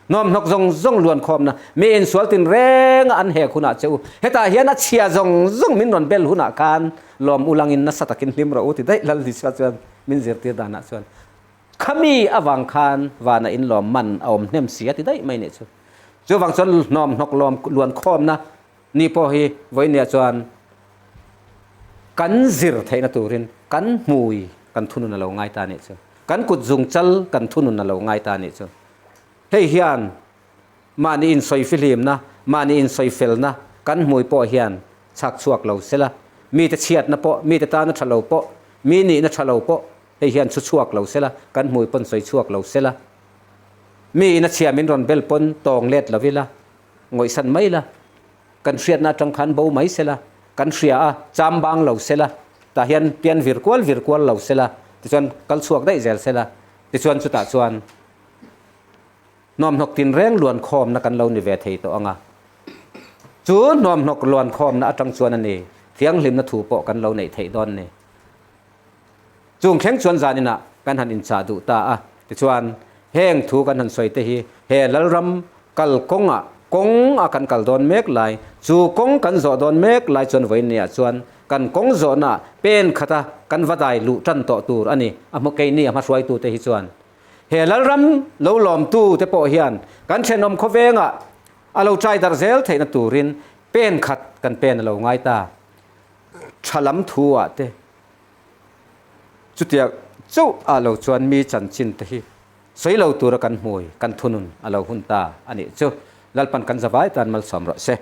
Speaker 1: Hnawmhnawk zawng zawng luan khawmna, mi insual tin renga an hek hunah che u, hetah hian a chhia zawng zawng min rawn bel hunah khan lawm ulangin nasa takin hlim rawh u ti daih Lal Isua chuan min zirtir danah chuan khami avang khan vana in lawm man a awm hnem si a ti daih mai nih chu. Chuvang chuan hnawmhnawk lawm luan khawmna ni pawh hi vawinia chuan kan zir theihna turin kan hmui kan thunun a lo ngai ta nih chu. Kan kut zungchal kan thunun a lo ngai ta nih chu. Hei hian mahni insawi fihlimna, mahni insawi felna kan hmui pawh hian chhak chhuak lo sela, mite chhiatna pawh, mite tana tha lo pawh, mi nihna tha lo pawh hei hian chhu chhuak lo sela, kan hmui pawn sawi chhuak lo sela, mi ina chhia min rawn bel pawn tawng let lo ila, ngawihsan mai la, kan hriatna atang khan bo mai sela, kan hria a, cham bang lo sela, tah hian pian vir kual vir kual lo sela, tichuan kal chhuak daih zel sela, tichuan chutah chuan Hnuamhnawk tinreng luan khawmna kan lo ni ve thei tawh ang a. Chu hnuamhnawk luan khawmna atang chuan a ni thianghlimna thu pawh kan lo neih theih dawn ni. Chung thleng chuan zaninah kan han inchah duh ta a. Tichuan, heng thu kan han sawi te hi he Lalram kal kawngah kawng a kan kal dawn mek lai, chu kawng kan zawh dawn mek lai chuan vawiinniah chuan kan kawng zawhna pen khata kan va dai luh tan tawh tur a ni a hmu keini a hmahruaitute hi chuan. He Lalram lo lawmtu te pawh hian kan thenawm khawvengah a lo trai darh zel theihna turin pen khat kan pen a lo ngai ta. Tha lam thu ah te chutiang chauh ah lo chuan mi chanchin te hi sawi lo tura kan hmui kan thunun a lo hun ta a nih chu. Lalpan kan zavai tan malsawm rawh se.